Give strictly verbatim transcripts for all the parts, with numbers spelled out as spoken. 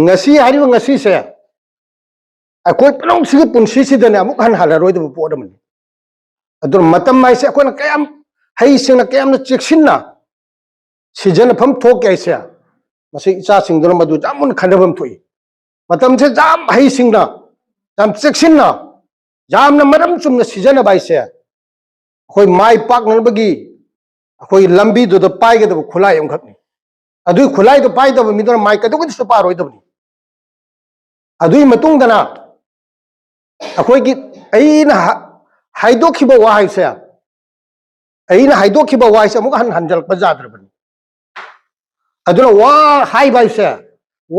ꯉꯁꯤ ꯍꯥꯏꯔꯤꯕ ꯉꯁꯤꯁꯦ ꯑꯩꯈꯣꯏ ꯄꯨꯝꯅꯃꯛꯁꯤꯒꯤ ꯄꯨꯟꯁꯤꯁꯤꯗꯅꯦ ꯑꯃꯨꯛ ꯍꯟꯅ ꯍꯜꯂꯔꯣꯏꯗꯕ ꯄꯣꯠ ꯑꯃꯅꯤ꯫ ꯑꯗꯨꯅ ꯃꯇꯝ ꯍꯥꯏꯁꯦ ꯑꯩꯈꯣꯏꯅ ꯀꯌꯥꯝ ꯍꯩꯁꯤꯡꯅ, ꯀꯌꯥꯝꯅ ꯆꯦꯛꯁꯤꯟꯅ ꯁꯤꯖꯤꯟꯅꯐꯝ ꯊꯣꯛꯀꯦ ꯍꯥꯏꯁꯦ, ꯃꯁꯤ ꯏꯆꯥꯁꯤꯡꯗꯨꯅ ꯃꯗꯨ ꯌꯥꯝ ꯃꯨꯟꯅ ꯈꯟꯅꯐꯝ ꯊꯣꯛꯏ꯫ ꯃꯇꯝꯁꯦ ꯌꯥꯝ ꯍꯩꯁꯤꯡꯅ, ꯌꯥꯝ ꯆꯦꯛꯁꯤꯟꯅ, ꯌꯥꯝꯅ ꯃꯔꯝ ꯆꯨꯝꯅ ꯁꯤꯖꯤꯟꯅꯕ ꯍꯥꯏꯁꯦ ꯑꯩꯈꯣꯏ ꯃꯥꯏ ꯄꯥꯛꯅꯕꯒꯤ ꯑꯩꯈꯣꯏ ꯂꯝꯕꯤꯗꯨꯗ ꯄꯥꯏꯒꯗꯕ ꯈꯨꯠꯂꯥꯏ ꯑꯃꯈꯛꯅꯤ꯫ ꯑꯗꯨꯒꯤ ꯈꯨꯠꯂꯥꯏꯗꯣ ꯄꯥꯏꯗꯕ ꯃꯤꯗꯨꯅ ꯃꯥꯏ ꯀꯩꯗꯧꯉꯩꯗꯁꯨ ꯄꯥꯔꯣꯏꯗꯕꯅꯤ꯫ ꯑꯗꯨꯒꯤ ꯃꯇꯨꯡꯗꯅ ꯑꯩꯈꯣꯏꯒꯤ, ꯑꯩꯅ ꯍꯥ-, ꯍꯥꯏꯗꯣꯛꯈꯤꯕ ꯋꯥꯍꯩꯁꯦ, ꯑꯩꯅ ꯍꯥꯏꯗꯣꯛꯈꯤꯕ ꯋꯥꯍꯩꯁꯦ ꯑꯃꯨꯛ ꯍꯟ ꯍꯟꯖꯤꯜꯂꯛꯄ ꯌꯥꯗ꯭ꯔꯕꯅꯤ꯫ ꯑꯗꯨꯅ ꯋꯥ ꯍꯥꯏꯕ ꯍꯥꯏꯁꯦ,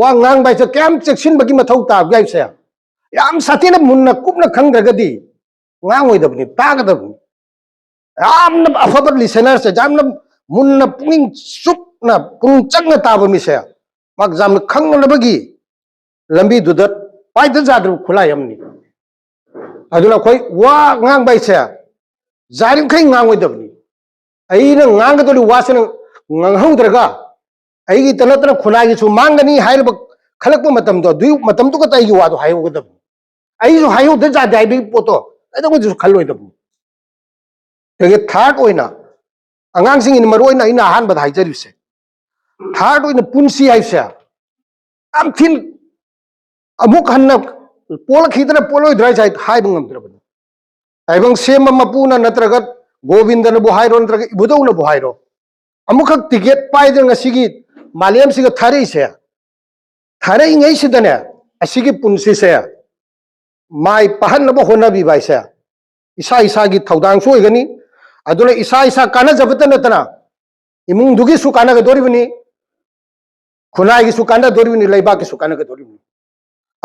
ꯋꯥ ꯉꯥꯡꯕ ꯍꯥꯏꯁꯦ ꯀꯌꯥꯝ ꯆꯦꯛꯁꯤꯟꯕꯒꯤ ꯃꯊꯧ ꯇꯥꯒꯦ ꯍꯥꯏꯁꯦ, ꯌꯥꯝ ꯁꯥꯊꯤꯅ ꯃꯨꯟꯅ ꯀꯨꯞꯅ ꯈꯪꯗ꯭ꯔꯒꯗꯤ ꯉꯥꯡꯉꯣꯏꯗꯕꯅꯤ, ꯇꯥꯒꯗꯕꯅꯤ꯫ ꯌꯥꯝꯅ ꯑꯐꯕ listenerꯁꯦ, ꯌꯥꯝꯅ ꯃꯨꯟꯅ ꯄꯨꯛꯅꯤꯡ ꯆꯨꯞꯅ, ꯄꯨꯛꯅꯤꯡ ꯆꯪꯅ ꯇꯥꯕ ꯃꯤꯁꯦ, ꯃꯍꯥꯛ ꯌꯥꯝꯅ ꯈꯪꯅꯅꯕꯒꯤ ꯂꯝꯕꯤꯗꯨꯗ ꯄꯥꯏꯗ ꯌꯥꯗ꯭ꯔꯕ ꯈꯨꯠꯂꯥꯏ ꯑꯃꯅꯤ꯫ ꯑꯗꯨꯅ ꯑꯩꯈꯣꯏ ꯋꯥ ꯉꯥꯡꯕ ꯍꯥꯏꯁꯦ ꯌꯥꯔꯤꯃꯈꯩ ꯉꯥꯡꯉꯣꯏꯗꯕꯅꯤ꯫ ꯑꯩꯅ ꯉꯥꯡꯒꯗꯧꯔꯤꯕ ꯋꯥꯁꯤꯅ ꯉꯥꯡꯍꯧꯗ꯭ꯔꯒ ꯑꯩꯒꯤꯇ ꯅꯠꯇꯅ ꯈꯨꯟꯅꯥꯏꯒꯤꯁꯨ ꯃꯥꯡꯒꯅꯤ ꯍꯥꯏꯔꯕ ꯈꯜꯂꯛꯄ ꯃꯇꯝꯗꯣ, ꯑꯗꯨꯒꯤ ꯃꯇꯝꯗꯨ ꯈꯛꯇ ꯑꯩꯒꯤ ꯋꯥꯗꯣ ꯍꯥꯏꯍꯧꯒꯗꯕꯅꯤ꯫ ꯑꯩꯁꯨ ꯍꯥꯏꯍꯧꯗ ꯌꯥꯗꯦ ꯍꯥꯏꯕꯒꯤ ꯄꯣꯠꯇꯣ ꯀꯩꯗꯧꯉꯩꯗꯁꯨ ꯈꯜꯂꯣꯏꯗꯕꯅꯤ꯫ ꯑꯗꯒꯤ third ꯑꯣꯏꯅ, ꯑꯉꯥꯡꯁꯤꯡꯒꯤꯅ ꯃꯔꯨ ꯑꯣꯏꯅ ꯑꯩꯅ ꯑꯍꯥꯟꯕꯗ ꯍꯥꯏꯖꯔꯤꯕꯁꯦ, third ꯑꯣꯏꯅ ꯄꯨꯟꯁꯤ ꯍꯥꯏꯕꯁꯦ ꯌꯥꯝ ꯊꯤꯅ ꯑꯃꯨꯛ ꯍꯟꯅ ꯄꯣꯛꯂꯛꯈꯤꯗ꯭ꯔꯥ ꯄꯣꯛꯂꯣꯏꯗ꯭ꯔꯥ ꯍꯥꯏꯁꯦ ꯍꯥꯏꯕ ꯉꯝꯗ꯭ꯔꯕꯅꯤ꯫ ꯇꯥꯏꯕꯪ ꯁꯦꯝꯕ ꯃꯄꯨꯅ ꯅꯠꯇ꯭ꯔꯒ ꯒꯣꯕꯤꯟꯗꯅꯕꯨ ꯍꯥꯏꯔꯣ, ꯅꯠꯇ꯭ꯔꯒ ꯏꯕꯨꯙꯧꯅꯕꯨ ꯍꯥꯏꯔꯣ, ꯑꯃꯨꯛꯈꯛ ꯇꯤꯀꯦꯠ ꯄꯥꯏꯗꯅ ꯉꯁꯤꯒꯤ ꯃꯥꯂꯦꯝꯁꯤꯒ ꯊꯥꯔꯛꯏꯁꯦ, ꯊꯥꯔꯛꯏꯉꯩꯁꯤꯗꯅꯦ, ꯑꯁꯤꯒꯤ ꯄꯨꯟꯁꯤꯁꯦ ꯃꯥꯏ ꯄꯥꯛꯍꯟꯅꯕ ꯍꯣꯠꯅꯕꯤꯕ ꯍꯥꯏꯁꯦ ꯏꯁꯥ ꯏꯁꯥꯒꯤ ꯊꯧꯗꯥꯡꯁꯨ ꯑꯣꯏꯒꯅꯤ꯫ ꯑꯗꯨꯅ ꯏꯁꯥ ꯏꯁꯥ ꯀꯥꯟꯅꯖꯕꯇ ꯅꯠꯇꯅ ꯏꯃꯨꯡꯗꯨꯒꯤꯁꯨ ꯀꯥꯟꯅꯒꯗꯧꯔꯤꯕꯅꯤ, ꯈꯨꯟꯅꯥꯏꯒꯤꯁꯨ ꯀꯥꯟꯅꯗꯧꯔꯤꯕꯅꯤ, ꯂꯩꯕꯥꯛꯀꯤꯁꯨ ꯀꯥꯟꯅꯒꯗꯧꯔꯤꯕꯅꯤ꯫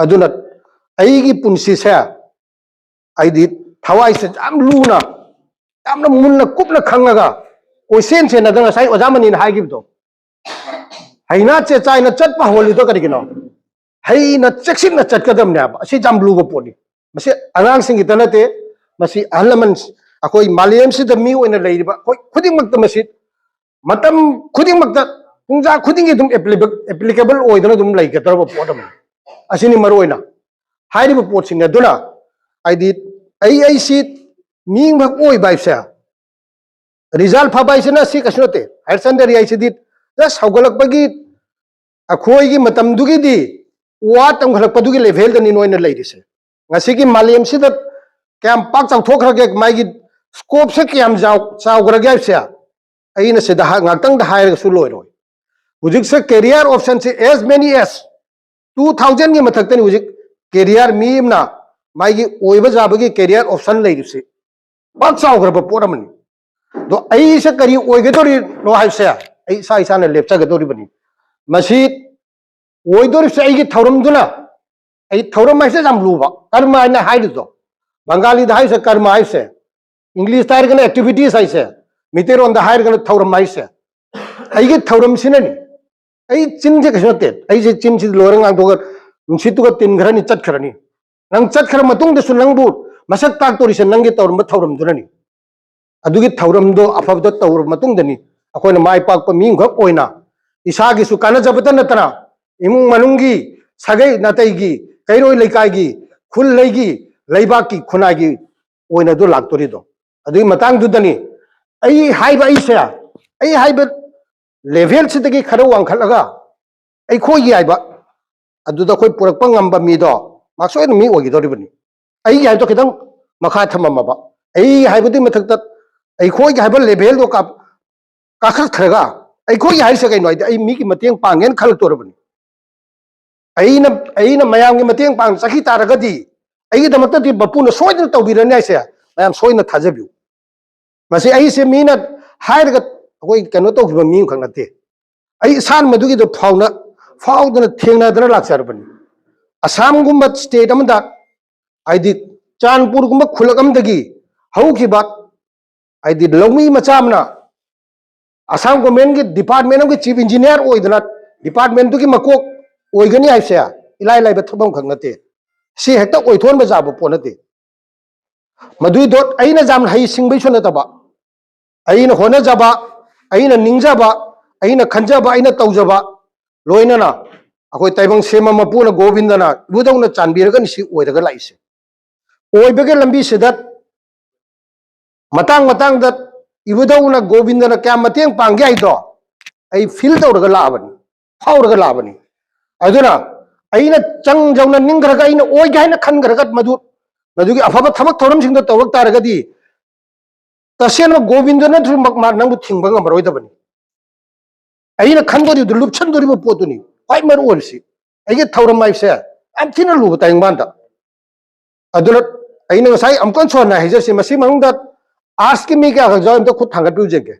ꯑꯗꯨꯅ ꯑꯩꯒꯤ ꯄꯨꯟꯁꯤꯁꯦ ꯑꯩꯗꯤ ꯊꯋꯥꯏꯁꯦ ꯌꯥꯝ ꯂꯨꯅ, ꯌꯥꯝꯅ ꯃꯨꯟꯅ ꯀꯨꯞꯅ ꯈꯪꯉꯒ ꯀꯣꯏꯆꯦꯟ ꯆꯦꯟꯅꯗꯅ ꯉꯁꯥꯏ ꯑꯣꯖꯥ ꯃꯅꯤꯅ ꯍꯥꯏꯈꯤꯕꯗꯣ, ꯍꯩꯅ ꯆꯦꯆꯥꯏꯅ ꯆꯠꯄ ꯍꯧꯍꯜꯂꯤꯗꯣ ꯀꯔꯤꯒꯤꯅꯣ? ꯍꯩꯅ ꯆꯦꯛꯁꯤꯟꯅ ꯆꯠꯀꯗꯕꯅꯦꯕ꯫ ꯑꯁꯤ ꯌꯥꯝ ꯂꯨꯕ ꯄꯣꯠꯅꯤ꯫ ꯃꯁꯤ ꯑꯉꯥꯡꯁꯤꯡꯒꯤꯇ ꯅꯠꯇꯦ, ꯃꯁꯤ ꯑꯍꯜ ꯂꯃꯟ, ꯑꯩꯈꯣꯏ ꯃꯥꯂꯦꯝꯁꯤꯗ ꯃꯤ ꯑꯣꯏꯅ ꯂꯩꯔꯤꯕ ꯑꯩꯈꯣꯏ ꯈꯨꯗꯤꯡꯃꯛꯇ ꯃꯁꯤ ꯃꯇꯝ ꯈꯨꯗꯤꯡꯃꯛꯇ ꯄꯨꯡꯖꯥ ꯈꯨꯗꯤꯡꯒꯤ ꯑꯗꯨꯝ ꯑꯦꯄ꯭ꯂꯤꯀꯦꯕꯜ ꯑꯣꯏꯗꯅ ꯑꯗꯨꯝ ꯂꯩꯒꯗꯧꯔꯕ ꯄꯣꯠ ꯑꯃꯅꯤ꯫ ꯑꯁꯤꯅꯤ ꯃꯔꯨ ꯑꯣꯏꯅ ꯍꯥꯏꯔꯤꯕ ꯄꯣꯠꯁꯤꯡ ꯑꯗꯨꯅ, ꯍꯥꯏꯗꯤ, ꯑꯩ ꯑꯩꯁꯤ ꯃꯤ ꯑꯃꯈꯛ ꯑꯣꯏꯕ ꯍꯥꯏꯕꯁꯦ, ꯔꯤꯖꯜ ꯐꯕ ꯍꯥꯏꯁꯤꯅ ꯁꯤ ꯀꯩꯁꯨ ꯅꯠꯇꯦ꯫ ꯍꯥꯌꯔ ꯁꯦꯀꯦꯟꯗꯔꯤ ꯍꯥꯏꯁꯤꯗꯤ ꯖꯁ ꯍꯧꯒꯠꯂꯛꯄꯒꯤ, ꯑꯩꯈꯣꯏꯒꯤ ꯃꯇꯝꯗꯨꯒꯤꯗꯤ ꯋꯥ ꯇꯝꯈꯠꯂꯛꯄꯗꯨꯒꯤ ꯂꯦꯚꯦꯜꯗꯅꯤ ꯅꯣꯏꯅ ꯂꯩꯔꯤꯁꯦ꯫ ꯉꯁꯤꯒꯤ ꯃꯥꯂꯦꯝꯁꯤꯗ ꯀꯌꯥꯝ ꯄꯥꯛ ꯆꯥꯎꯊꯣꯛꯈ꯭ꯔꯒꯦ, ꯃꯥꯒꯤ ꯁ꯭ꯀꯣꯞꯁꯦ ꯀꯌꯥꯝ ꯆꯥꯎ-, ꯆꯥꯎꯈ꯭ꯔꯒꯦ ꯍꯥꯏꯕꯁꯦ ꯑꯩꯅ ꯁꯤꯗ ꯍꯥ-, ꯉꯥꯛꯇꯪꯗ ꯍꯥꯏꯔꯒꯁꯨ ꯂꯣꯏꯔꯣꯏ꯫ ꯍꯧꯖꯤꯛꯁꯦ ꯀꯦꯔꯤꯌꯔ ꯑꯣꯞꯁꯟꯁꯦ as many as two thousandꯒꯤ ꯃꯊꯛꯇꯅꯤ ꯍꯧꯖꯤꯛ ꯀꯦꯔꯤꯌꯔ ꯃꯤ ꯑꯃꯅ ꯃꯥꯒꯤ ꯑꯣꯏꯕ ꯌꯥꯕꯒꯤ ꯀꯦꯔꯤꯌꯔ ꯑꯣꯞꯁꯟ ꯂꯩꯔꯤꯁꯤ꯫ ꯄꯥꯛ ꯆꯥꯎꯈ꯭ꯔꯕ ꯄꯣꯠ ꯑꯃꯅꯤ꯫ ꯑꯗꯣ ꯑꯩꯁꯦ ꯀꯔꯤ ꯑꯣꯏꯒꯗꯧꯔꯤꯅꯣ ꯍꯥꯏꯕꯁꯦ ꯑꯩ ꯏꯁꯥ ꯏꯁꯥꯅ ꯂꯦꯞꯆꯒꯗꯧꯔꯤꯕꯅꯤ꯫ ꯃꯁꯤ ꯑꯣꯏꯗꯧꯔꯤꯕꯁꯦ ꯑꯩꯒꯤ ꯊꯧꯔꯝꯗꯨꯅ, ꯑꯩ ꯊꯧꯔꯝ ꯍꯥꯏꯁꯦ ꯌꯥꯝ ꯂꯨꯕ, ꯀꯔꯃ ꯍꯥꯏꯅ ꯍꯥꯏꯔꯤꯗꯣ, ꯕꯪꯒꯥꯂꯤꯗ ꯍꯥꯏꯁꯦ ꯀꯔꯃ ꯍꯥꯏꯁꯦ, ꯏꯪꯂꯤꯁꯇ ꯍꯥꯏꯔꯒꯅ ꯑꯦꯛꯇꯤꯚꯤꯇꯤꯁ ꯍꯥꯏꯁꯦ, ꯃꯤꯇꯩꯔꯣꯟꯗ ꯍꯥꯏꯔꯒꯅ ꯊꯧꯔꯝ ꯍꯥꯏꯁꯦ꯫ ꯑꯩꯒꯤ ꯊꯧꯔꯝꯁꯤꯅꯅꯤ꯫ ꯑꯩ ꯆꯤꯟꯁꯦ ꯀꯩꯁꯨ ꯅꯠꯇꯦ, ꯑꯩꯁꯦ ꯆꯤꯟꯁꯤ ꯂꯣꯏꯔ ꯉꯥꯡꯊꯣꯛꯑꯒ ꯅꯨꯡꯁꯤꯠꯇꯨꯒ ꯇꯤꯟ ꯈꯔꯅꯤ ꯆꯠꯈ꯭ꯔꯅꯤ꯫ ꯅꯪ ꯆꯠꯈ꯭ꯔ ꯃꯇꯨꯡꯗꯁꯨ ꯅꯪꯕꯨ ꯃꯁꯛ ꯇꯥꯛꯇꯣꯔꯤꯁꯦ ꯅꯪꯒꯤ ꯇꯧꯔꯝꯕ ꯊꯧꯔꯝꯗꯨꯅꯅꯤ꯫ ꯑꯗꯨꯒꯤ ꯊꯧꯔꯝꯗꯣ ꯑꯐꯕꯗ ꯇꯧꯔꯕ ꯃꯇꯨꯡꯗꯅꯤ ꯑꯩꯈꯣꯏꯅ ꯃꯥꯏ ꯄꯥꯛꯄ ꯃꯤꯈꯛ ꯑꯣꯏꯅ ꯏꯁꯥꯒꯤꯁꯨ ꯀꯥꯟꯅꯖꯕꯇ ꯅꯠꯇꯅ ꯏꯃꯨꯡ ꯃꯅꯨꯡꯒꯤ, ꯁꯥꯒꯩ ꯅꯥꯇꯩꯒꯤ, ꯀꯩꯔꯣꯏ ꯂꯩꯀꯥꯏꯒꯤ, ꯈꯨꯜ ꯂꯩꯒꯤ, ꯂꯩꯕꯥꯛꯀꯤ, ꯈꯨꯟꯅꯥꯏꯒꯤ ꯑꯣꯏꯅ ꯑꯗꯨ ꯂꯥꯛꯇꯣꯔꯤꯗꯣ꯫ ꯑꯗꯨꯒꯤ ꯃꯇꯥꯡꯗꯨꯗꯅꯤ ꯑꯩ ꯍꯥꯏꯕ ꯑꯩꯁꯦ, ꯑꯩ ꯍꯥꯏꯕ ꯂꯦꯚꯦꯜꯁꯤꯗꯒꯤ ꯈꯔ ꯋꯥꯡꯈꯠꯂꯒ ꯑꯩꯈꯣꯏꯒꯤ ꯍꯥꯏꯕ ꯑꯗꯨꯗ ꯑꯩꯈꯣꯏ ꯄꯨꯔꯛꯄ ꯉꯝꯕ ꯃꯤꯗꯣ ꯃꯥ ꯁꯣꯏꯗꯅ ꯃꯤ ꯑꯣꯏꯒꯗꯧꯔꯤꯕꯅꯤ꯫ ꯑꯩꯒꯤ ꯍꯥꯏꯕꯗꯣ ꯈꯤꯇꯪ ꯃꯈꯥ ꯊꯝꯃꯝꯃꯕ, ꯑꯩꯒꯤ ꯍꯥꯏꯕꯗꯨꯒꯤ ꯃꯊꯛꯇ ꯑꯩꯈꯣꯏꯒꯤ ꯍꯥꯏꯕ ꯂꯦꯚꯦꯜꯗꯣ ꯀꯥ-, ꯀꯥꯈꯠꯈ꯭ꯔꯒ, ꯑꯩꯈꯣꯏꯒꯤ ꯍꯥꯏꯔꯤꯁꯦ ꯀꯩꯅꯣ ꯍꯥꯏꯗꯤ ꯑꯩ ꯃꯤꯒꯤ ꯃꯇꯦꯡ ꯄꯥꯡꯒꯦꯅ ꯈꯜꯂꯛꯇꯣꯔꯕꯅꯤ꯫ ꯑꯩꯅ, ꯑꯩꯅ ꯃꯌꯥꯝꯒꯤ ꯃꯇꯦꯡ ꯄꯥꯡ ꯆꯠꯈꯤ ꯇꯥꯔꯒꯗꯤ ꯑꯩꯒꯤꯗꯃꯛꯇꯗꯤ ꯃꯄꯨꯅ ꯁꯣꯏꯗꯅ ꯇꯧꯕꯤꯔꯅꯤ ꯍꯥꯏꯁꯦ ꯃꯌꯥꯝ ꯁꯣꯏꯗꯅ ꯊꯥꯖꯕꯤꯌꯨ꯫ ꯃꯁꯤ ꯑꯩꯁꯦ ꯃꯤꯅ ꯍꯥꯏꯔꯒ ꯑꯩꯈꯣꯏ ꯀꯩꯅꯣ ꯇꯧꯈꯤꯕ ꯃꯤ ꯑꯃꯈꯛ ꯅꯠꯇꯦ꯫ ꯑꯩ ꯏꯁꯥꯅ ꯃꯗꯨꯒꯤꯗꯣ ꯐꯥꯎꯅ-, ꯐꯥꯎꯗꯅ ꯊꯦꯡꯅꯗꯅ ꯂꯥꯛꯆꯔꯕꯅꯤ꯫ ꯑꯁꯥꯝꯒꯨꯝꯕ ꯁ꯭ꯇꯦꯠ ꯑꯃꯗ, ꯍꯥꯏꯗꯤ ꯆꯥꯟꯄꯨꯔꯒꯨꯝꯕ ꯈꯨꯜꯂꯛ ꯑꯃꯗꯒꯤ ꯍꯧꯈꯤꯕ, ꯍꯥꯏꯗꯤ ꯂꯧꯃꯤ ꯃꯆꯥ ꯑꯃꯅ ꯑꯁꯥꯝ ꯒꯣꯔꯃꯦꯟꯒꯤ ꯗꯤꯄꯥꯔꯠꯃꯦꯟ ꯑꯃꯒꯤ ꯆꯤꯐ ꯏꯟꯖꯤꯅꯤꯌꯥꯔ ꯑꯣꯏꯗꯅ ꯗꯤꯄꯥꯔꯠꯃꯦꯟꯗꯨꯒꯤ ꯃꯀꯣꯛ ꯑꯣꯏꯒꯅꯤ ꯍꯥꯏꯕꯁꯦ ꯏꯂꯥꯏ ꯂꯥꯏꯕ ꯊꯕꯛ ꯑꯃꯈꯛ ꯅꯠꯇꯦ꯫ ꯁꯤ ꯍꯦꯛꯇ ꯑꯣꯏꯊꯣꯛꯍꯟꯕ ꯌꯥꯕ ꯄꯣꯠ ꯅꯠꯇꯦ꯫ ꯃꯗꯨꯏꯗꯣ ꯑꯩꯅ ꯌꯥꯝ ꯍꯩ ꯁꯤꯡꯕꯩꯁꯨ ꯅꯠꯇꯕ, ꯑꯩꯅ ꯍꯣꯠꯅꯖꯕ, ꯑꯩꯅ ꯅꯤꯡꯖꯕ, ꯑꯩꯅ ꯈꯟꯖꯕ, ꯑꯩꯅ ꯇꯧꯖꯕ, ꯂꯣꯏꯅꯅ ꯑꯩꯈꯣꯏ ꯇꯥꯏꯕꯪ ꯁꯦꯝꯕ ꯃꯄꯨꯅ ꯒꯣꯕꯤꯟꯗꯅ ꯏꯕꯨꯙꯧꯅ ꯆꯥꯟꯕꯤꯔꯒꯅꯤ ꯁꯤ ꯑꯣꯏꯔꯒ ꯂꯥꯛꯏꯁꯦ꯫ ꯑꯣꯏꯕꯒꯤ ꯂꯝꯕꯤꯁꯤꯗ ꯃꯇꯥꯡ ꯃꯇꯥꯡꯗ ꯏꯕꯨꯙꯧꯅ ꯒꯣꯕꯤꯟꯗꯅ ꯀꯌꯥꯝ ꯃꯇꯦꯡ ꯄꯥꯡꯒꯦ ꯍꯥꯏꯗꯣ ꯑꯩ ꯐꯤꯜ ꯇꯧꯔꯒ ꯂꯥꯛꯑꯕꯅꯤ, ꯐꯥꯎꯔꯒ ꯂꯥꯛꯑꯕꯅꯤ꯫ ꯑꯗꯨꯅ ꯑꯩꯅ ꯆꯪ ꯌꯧꯅ ꯅꯤꯡꯈ꯭ꯔꯒ ꯑꯩꯅ ꯑꯣꯏꯒꯦ ꯍꯥꯏꯅ ꯈꯟꯈ꯭ꯔꯒ ꯃꯗꯨ, ꯃꯗꯨꯒꯤ ꯑꯐꯕ ꯊꯕꯛ ꯊꯧꯔꯝꯁꯤꯡꯗꯣ ꯇꯧꯔꯛ ꯇꯥꯔꯒꯗꯤ ꯇꯁꯦꯡꯅ ꯒꯣꯕꯤꯟꯗ ꯅꯠꯇ꯭ꯔꯁꯨ ꯃꯥ ꯅꯪꯕꯨ ꯊꯤꯡꯕ ꯉꯝꯃꯔꯣꯏꯗꯕꯅꯤ꯫ ꯑꯩꯅ ꯈꯟꯗꯣꯔꯤꯕꯗꯨ, ꯂꯨꯞꯁꯟꯗꯣꯔꯤꯕ ꯄꯣꯠꯇꯨꯅꯤ ꯈ꯭ꯋꯥꯏ ꯃꯔꯨ ꯑꯣꯏꯔꯤꯁꯤ꯫ ꯑꯩꯒꯤ ꯊꯧꯔꯝ ꯍꯥꯏꯕꯁꯦ ꯌꯥꯝ ꯊꯤꯅ ꯂꯨꯕ ꯇꯥꯏꯕꯪꯄꯥꯟꯗ꯫ ꯑꯗꯨꯅ ꯑꯩꯅ ꯉꯁꯥꯏ ꯑꯃꯨꯛꯀ ꯍꯟꯅ ꯍꯥꯏꯖꯔꯤꯁꯤ, ꯃꯁꯤ ꯃꯅꯨꯡꯗ ꯑꯥꯔꯠꯁꯀꯤ ꯃꯤ ꯀꯌꯥ ꯈꯛ ꯌꯥꯎꯏ? ꯑꯝꯇ ꯈꯨꯠ ꯊꯥꯡꯒꯠꯄꯤꯌꯨ ꯌꯦꯡꯒꯦ꯫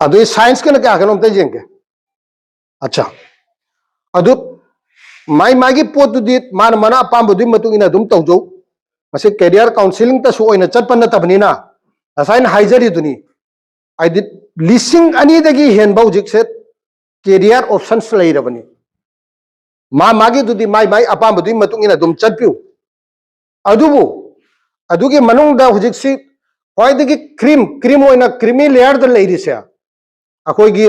ꯑꯗꯨꯒꯤ ꯁꯥꯏꯟꯁꯀꯤꯅ ꯀꯌꯥ ꯀꯩꯅꯣ ꯑꯝꯇ ꯌꯦꯡꯒꯦ꯫ ꯑꯠꯆꯥ, ꯑꯗꯨ ꯃꯥꯏ ꯃꯥꯒꯤ ꯄꯣꯠꯇꯨꯗꯤ ꯃꯥꯅ ꯃꯥꯅ ꯑꯄꯥꯝꯕꯗꯨꯒꯤ ꯃꯇꯨꯡ ꯏꯟꯅ ꯑꯗꯨꯝ ꯇꯧꯖꯧ꯫ ꯃꯁꯤ ꯀꯦꯔꯤꯌꯔ ꯀꯥꯎꯟꯁꯤꯂꯤꯡꯇꯁꯨ ꯑꯣꯏꯅ ꯆꯠꯄ ꯅꯠꯇꯕꯅꯤꯅ, ꯉꯁꯥꯏ ꯑꯩꯅ ꯍꯥꯏꯖꯔꯤꯗꯨꯅꯤ, ꯍꯥꯏꯗꯤ ꯂꯤꯁꯤꯡ ꯑꯅꯤꯗꯒꯤ ꯍꯦꯟꯕ ꯍꯧꯖꯤꯛꯁꯦ ꯀꯦꯔꯤꯌꯔ ꯑꯣꯞꯁꯟꯁ ꯂꯩꯔꯕꯅꯤ꯫ ꯃꯥ ꯃꯥꯒꯤꯗꯨꯗꯤ ꯃꯥꯏ ꯃꯥꯏ ꯑꯄꯥꯝꯕꯗꯨꯒꯤ ꯃꯇꯨꯡ ꯏꯟꯅ ꯑꯗꯨꯝ ꯆꯠꯄꯤꯌꯨ꯫ ꯑꯗꯨꯕꯨ ꯑꯗꯨꯒꯤ ꯃꯅꯨꯡꯗ ꯍꯧꯖꯤꯛꯁꯤ ꯈ꯭ꯋꯥꯏꯗꯒꯤ ꯀ꯭ꯔꯤꯝ, ꯀ꯭ꯔꯤꯝ ꯑꯣꯏꯅ ꯀ꯭ꯔꯤꯃꯤ ꯂꯦꯌꯔꯗ ꯂꯩꯔꯤꯁꯦ ꯑꯩꯈꯣꯏꯒꯤ,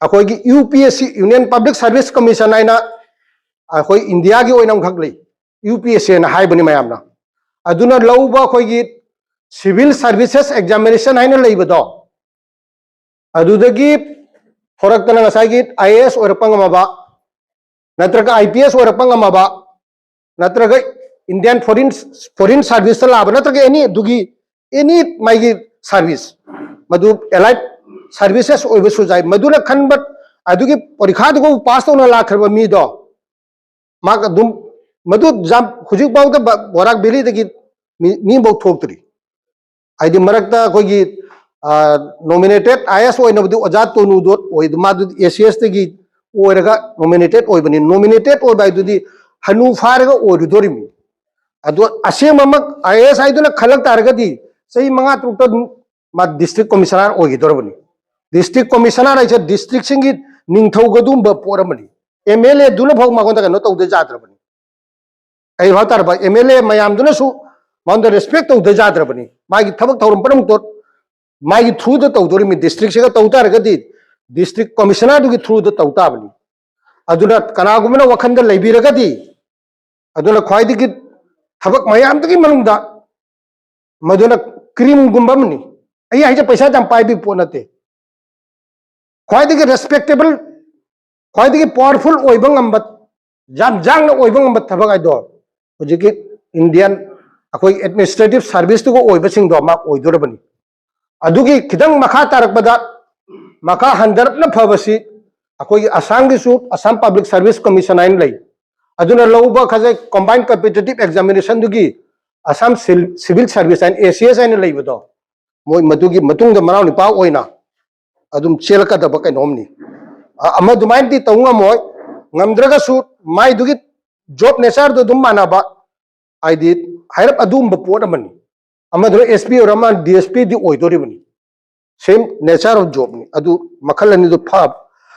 ꯑꯩꯈꯣꯏꯒꯤ U P S C, Union Public Service Commission ꯍꯥꯏꯅ ꯑꯩꯈꯣꯏ ꯏꯟꯗꯤꯌꯥꯒꯤ ꯑꯣꯏꯅ ꯑꯃꯈꯛ ꯂꯩ, ꯌꯨ ꯄꯤ ꯑꯦꯁ ꯁꯤ ꯍꯥꯏꯅ ꯍꯥꯏꯕꯅꯤ ꯃꯌꯥꯝꯅ꯫ ꯑꯗꯨꯅ ꯂꯧꯕ ꯑꯩꯈꯣꯏꯒꯤ Civil Services Examination ꯍꯥꯏꯅ ꯂꯩꯕꯗꯣ, ꯑꯗꯨꯗꯒꯤ ꯊꯣꯔꯛꯇꯅ ꯉꯁꯥꯏꯒꯤ ꯑꯥꯏ ꯑꯦ ꯑꯦꯁ ꯑꯣꯏꯔꯛꯄ ꯉꯝꯃꯕ, ꯅꯠꯇ꯭ꯔꯒ ꯑꯥꯏ ꯄꯤ ꯑꯦꯁ ꯑꯣꯏꯔꯛꯄ ꯉꯝꯃꯕ, ꯅꯠꯇ꯭ꯔꯒ Indian foreign, foreign serviceꯇ ꯂꯥꯛꯑꯕ, ꯅꯠꯇ꯭ꯔꯒ ꯑꯦꯅꯤ ꯑꯗꯨꯒꯤ, ꯑꯦꯅꯤ ꯃꯥꯒꯤ ꯁꯥꯔꯚꯤꯁ, ꯃꯗꯨ ꯑꯦꯂꯥꯏꯠ ꯁꯥꯔꯚꯤꯁꯦꯁ ꯑꯣꯏꯕꯁꯨ ꯌꯥꯏ꯫ ꯃꯗꯨꯅ ꯈꯟꯕ ꯑꯗꯨꯒꯤ ꯄꯔꯤꯈꯥꯗꯨꯒ ꯄꯥꯁ ꯇꯧꯅ ꯂꯥꯛꯈ꯭ꯔꯕ ꯃꯤꯗꯣ, ꯃꯥ ꯑꯗꯨꯝ, ꯃꯗꯨ ꯌꯥꯝ, ꯍꯧꯖꯤꯛꯐꯥꯎꯗ ꯕ-, ꯕꯣꯔꯥꯛ ꯚꯦꯂꯤꯗꯒꯤ ꯃꯤ, ꯃꯤ ꯑꯃꯐꯥꯎ ꯊꯣꯛꯇ꯭ꯔꯤ꯫ ꯍꯥꯏꯗꯤ ꯃꯔꯛꯇ ꯑꯩꯈꯣꯏꯒꯤ, ꯑ, ꯅꯣꯃꯤꯅꯦꯇꯦꯠ ꯑꯥꯏ ꯑꯦꯁ ꯑꯣꯏꯅꯕꯗꯤ ꯑꯣꯖꯥ ꯇꯣꯅꯨꯗꯣ ꯑꯣꯏ, ꯃꯥꯗꯨ ꯑꯦ ꯁꯤ ꯑꯦꯁꯇꯒꯤ ꯑꯣꯏꯔꯒ ꯅꯣꯃꯤꯅꯦꯇꯦꯠ ꯑꯣꯏꯕꯅꯤ꯫ ꯅꯣꯃꯤꯅꯦꯇꯦꯠ ꯑꯣꯏꯕ ꯍꯥꯏꯗꯨꯗꯤ ꯍꯅꯨ ꯐꯥꯔꯒ ꯑꯣꯏꯔꯨꯗꯣꯔꯤꯕꯅꯤ꯫ ꯑꯗꯣ ꯑꯁꯦꯡꯕꯃꯛ ꯑꯥꯏ ꯑꯦ ꯑꯦꯁ ꯍꯥꯏꯗꯨꯅ ꯈꯜꯂꯛ ꯇꯥꯔꯒꯗꯤ ꯆꯍꯤ ꯃꯉꯥ ꯇꯔꯨꯛꯇ ꯑꯗꯨꯝ ꯃꯥ ꯗꯤꯁꯇ꯭ꯔꯤꯛ ꯀꯣꯃꯤꯁꯅꯔ ꯑꯣꯏꯈꯤꯗꯧꯔꯕꯅꯤ꯫ ꯗꯤꯁꯇ꯭ꯔꯤꯛ ꯀꯣꯃꯤꯁꯅꯔ ꯍꯥꯏꯁꯦ ꯗꯤꯁꯇ꯭ꯔꯤꯛꯁꯤꯡꯒꯤ ꯅꯤꯡꯊꯧꯒꯗꯨꯝꯕ ꯄꯣꯠ ꯑꯃꯅꯤ꯫ ꯑꯦꯝ ꯑꯦꯜ ꯑꯦꯗꯨꯅ ꯐꯥꯎ ꯃꯉꯣꯟꯗ ꯀꯩꯅꯣ ꯇꯧꯗ ꯌꯥꯗ꯭ꯔꯕꯅꯤ꯫ ꯀꯩ ꯍꯥꯏ ꯇꯥꯔꯕ, ꯑꯦꯝ ꯑꯦꯜ ꯑꯦ ꯃꯌꯥꯝꯗꯨꯅꯁꯨ ꯃꯉꯣꯟꯗ ꯔꯦꯁꯄꯦꯛ ꯇꯧꯗ ꯌꯥꯗ꯭ꯔꯕꯅꯤ꯫ ꯃꯥꯒꯤ ꯊꯕꯛ ꯊꯧꯔꯝ ꯄꯨꯝꯅꯃꯛꯇꯣ ꯃꯥꯒꯤ through ꯗ ꯇꯧꯗꯣꯔꯤꯕꯅꯤ꯫ District ꯁꯤꯒ ꯇꯧ ꯇꯥꯔꯒꯗꯤ district commissioner ꯗꯨꯒꯤ through ꯗ ꯇꯧ ꯇꯥꯕꯅꯤ꯫ ꯑꯗꯨꯅ ꯀꯅꯥꯒꯨꯝꯕꯅ ꯋꯥꯈꯜꯗ ꯂꯩꯕꯤꯔꯒꯗꯤ, ꯑꯗꯨꯅ ꯈ꯭ꯋꯥꯏꯗꯒꯤ ꯊꯕꯛ ꯃꯌꯥꯝꯗꯨꯒꯤ ꯃꯅꯨꯡꯗ ꯃꯗꯨꯅ cream ꯒꯨꯝꯕ ꯑꯃꯅꯤ꯫ ꯑꯩ ꯍꯥꯏꯁꯦ ꯄꯩꯁꯥ ꯌꯥꯝ ꯄꯥꯏꯕꯒꯤ ꯄꯣꯠ ꯅꯠꯇꯦ꯫ ꯈ꯭ꯋꯥꯏꯗꯒꯤ respectable, ꯈ꯭ꯋꯥꯏꯗꯒꯤ powerful ꯑꯣꯏꯕ ꯉꯝꯕ, ꯌꯥꯝ ꯌꯥꯡꯅ ꯑꯣꯏꯕ ꯉꯝꯕ ꯊꯕꯛ ꯍꯥꯏꯗꯣ ꯍꯧꯖꯤꯛꯀꯤ Indian ꯑꯩꯈꯣꯏ administrative service ꯇꯨꯒ ꯑꯣꯏꯕꯁꯤꯡꯗꯣ ꯃꯥ ꯑꯣꯏꯗꯣꯔꯕꯅꯤ꯫ ꯑꯗꯨꯒꯤ ꯈꯤꯇꯪ ꯃꯈꯥ ꯇꯥꯔꯛꯄꯗ, ꯃꯈꯥ ꯍꯟꯊꯔꯛꯅ ꯐꯕꯁꯤ ꯑꯩꯈꯣꯏꯒꯤ ꯑꯁꯥꯝꯒꯤꯁꯨ Assam Public Service Commission ꯍꯥꯏꯅ ꯂꯩ꯫ ꯑꯗꯨꯅ ꯂꯧꯕ ꯈꯖꯩ combined competitive examination ꯗꯨꯒꯤ Assam Civil Service ꯍꯥꯏꯅ, A C S ꯍꯥꯏꯅ ꯂꯩꯕꯗꯣ, ꯃꯣꯏ ꯃꯗꯨꯒꯤ ꯃꯇꯨꯡꯗ ꯃꯅꯥꯎ ꯅꯨꯄꯥ ꯑꯣꯏꯅ ꯑꯗꯨꯝ ꯆꯦꯜꯂꯛꯀꯗꯕ ꯀꯩꯅꯣꯝꯅꯤ꯫ ꯑ-, ꯑꯃ ꯑꯗꯨꯃꯥꯏꯅꯗꯤ ꯇꯧ ꯉꯝꯃꯣꯏ꯫ ꯉꯝꯗ꯭ꯔꯒꯁꯨ ꯃꯥꯏꯗꯨꯒꯤ job nature ꯗꯨ ꯑꯗꯨꯝ ꯃꯥꯟꯅꯕ, ꯍꯥꯏꯗꯤ ꯍꯥꯏꯔꯞ ꯑꯗꯨꯒꯨꯝꯕ ꯄꯣꯠ ꯑꯃꯅꯤ꯫ ꯑꯃꯗꯨꯅ S P ꯑꯣꯏꯔ, ꯑꯃ D S P D ꯑꯣꯏꯗꯣꯔꯤꯕꯅꯤ꯫ Same nature of job ꯅꯤ꯫ ꯑꯗꯨ ꯃꯈꯜ ꯑꯅꯤꯗꯨ ꯐꯕ,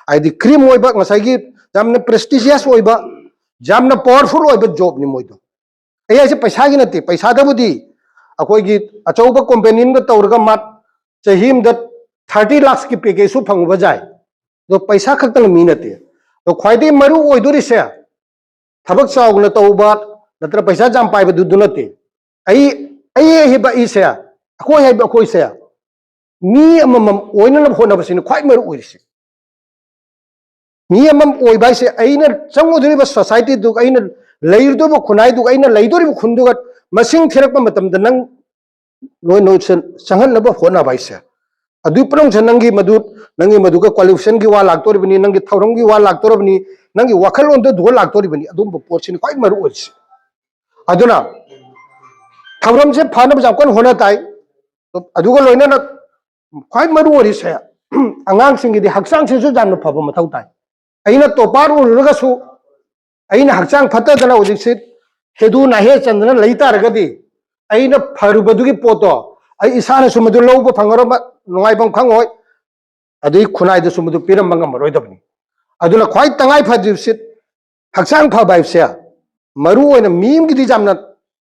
ꯍꯥꯏꯗꯤ cream ꯑꯣꯏꯕ, ꯉꯁꯥꯏꯒꯤ ꯌꯥꯝꯅ prestigious ꯑꯣꯏꯕ, ꯌꯥꯝꯅ powerful ꯑꯣꯏꯕ job ꯅꯤ ꯃꯣꯏꯗꯣ꯫ ꯑꯩ ꯍꯥꯏꯁꯦ ꯄꯩꯁꯥꯒꯤ ꯅꯠꯇꯦ꯫ ꯄꯩꯁꯥꯗꯕꯨꯗꯤ ꯑꯩꯈꯣꯏꯒꯤ ꯑꯆꯧꯕ company ꯑꯃꯒ ꯇꯧꯔꯒ ꯃꯥ ꯆꯍꯤ ꯑꯃꯗ thirty lakhs ꯀꯤ package ꯁꯨ ꯐꯪꯉꯨꯕ ꯌꯥꯏ꯫ ꯑꯗꯣ ꯄꯩꯁꯥ ꯈꯛꯇꯅ ꯃꯤ ꯅꯠꯇꯦ꯫ ꯑꯗꯣ ꯈ꯭ꯋꯥꯏꯗꯒꯤ ꯃꯔꯨ ꯑꯣꯏꯗꯣꯔꯤꯁꯦ ꯊꯕꯛ ꯆꯥꯎꯅ ꯇꯧꯕ ꯅꯠꯇ꯭ꯔ ꯄꯩꯁꯥ ꯌꯥꯝ ꯄꯥꯏꯕꯗꯨꯗꯨ ꯅꯠꯇꯦ꯫ ꯑꯩ, ꯑꯩ ꯍꯥꯏꯕ ꯑꯩꯁꯦ, ꯑꯩꯈꯣꯏ ꯍꯥꯏꯕ ꯑꯩꯈꯣꯏꯁꯦ, ꯃꯤ ꯑꯃꯃꯝ ꯑꯣꯏꯅꯅꯕ ꯍꯣꯠꯅꯕꯁꯤꯅ ꯈ꯭ꯋꯥꯏ ꯃꯔꯨ ꯑꯣꯏꯔꯤꯁꯦ꯫ ꯃꯤ ꯑꯃꯃꯝ ꯑꯣꯏꯕ ꯍꯥꯏꯁꯦ ꯑꯩꯅ ꯆꯪꯉꯨꯗꯣꯔꯤꯕ society ꯗꯨꯒ, ꯑꯩꯅ ꯂꯩꯔꯨꯗꯣꯔꯤꯕ ꯈꯨꯟꯅꯥꯏꯗꯨꯒ, ꯑꯩꯅ ꯂꯩꯗꯣꯔꯤꯕ ꯈꯨꯟꯗꯨꯒ ꯃꯁꯤꯡ ꯊꯤꯔꯛꯄ ꯃꯇꯝꯗ ꯅꯪ ꯂꯣꯏ ꯅꯣꯏꯁꯦ ꯆꯪꯍꯟꯅꯕ ꯍꯣꯠꯅꯕ ꯍꯥꯏꯁꯦ꯫ ꯑꯗꯨꯒꯤ ꯄꯨꯝꯅꯃꯛꯁꯦ ꯅꯪꯒꯤ ꯃꯗꯨ, ꯅꯪꯒꯤ ꯃꯗꯨꯒ qualification ꯒꯤ ꯋꯥ ꯂꯥꯛꯇꯣꯔꯤꯕꯅꯤ, ꯅꯪꯒꯤ ꯊꯧꯔꯝꯒꯤ ꯋꯥ ꯂꯥꯛꯇꯣꯔꯤꯕꯅꯤ, ꯅꯪꯒꯤ ꯋꯥꯈꯜꯂꯣꯟꯗꯨ ꯑꯗꯨꯒ ꯂꯥꯛꯇꯣꯔꯤꯕꯅꯤ꯫ ꯑꯗꯨꯒꯨꯝꯕ ꯄꯣꯠꯁꯤꯅꯤ ꯈ꯭ꯋꯥꯏ ꯃꯔꯨ ꯑꯣꯏꯔꯤꯁꯦ꯫ ꯑꯗꯨꯅ ꯊꯧꯔꯝꯁꯦ ꯐꯅꯕ ꯌꯥꯝ ꯀꯟꯅ ꯍꯣꯠꯅ ꯇꯥꯏ꯫ ꯑꯗꯨꯒ ꯂꯣꯏꯅꯅ ꯈ꯭ꯋꯥꯏ ꯃꯔꯨ ꯑꯣꯏꯔꯤꯁꯦ, ꯑꯉꯥꯡꯁꯤꯡꯒꯤꯗꯤ ꯍꯛꯆꯥꯡꯁꯤꯁꯨ ꯌꯥꯝꯅ ꯐꯕ ꯃꯊꯧ ꯇꯥꯏ꯫ ꯑꯩꯅ topper ꯑꯣꯏꯔꯨꯔꯒꯁꯨ ꯑꯩꯅ ꯍꯛꯆꯥꯡ ꯐꯠꯇꯗꯅ ꯍꯧꯖꯤꯛꯁꯤ ꯍꯦꯗꯨ ꯅꯥꯍꯦ ꯆꯟꯗꯅ ꯂꯩ ꯇꯥꯔꯒꯗꯤ ꯑꯩꯅ ꯐꯔꯨꯕꯗꯨꯒꯤ ꯄꯣꯠꯇꯣ ꯑꯩ ꯏꯁꯥꯅꯁꯨ ꯃꯗꯨ ꯂꯧꯕ ꯐꯪꯉꯔꯣꯏ, ꯅꯨꯡꯉꯥꯏꯐꯝ ꯈꯪꯉꯣꯏ, ꯑꯗꯨꯒꯤ ꯈꯨꯟꯅꯥꯏꯗꯁꯨ ꯃꯗꯨ ꯄꯤꯔꯝꯕ ꯉꯝꯃꯔꯣꯏꯗꯕꯅꯤ꯫ ꯑꯗꯨꯅ ꯈ꯭ꯋꯥꯏ ꯇꯉꯥꯏ ꯐꯗ꯭ꯔꯤꯕꯁꯤ ꯍꯛꯆꯥꯡ ꯐꯕ ꯍꯥꯏꯕꯁꯦ ꯃꯔꯨ ꯑꯣꯏꯅ ꯃꯤ ꯑꯃꯒꯤꯗꯤ ꯌꯥꯝꯅ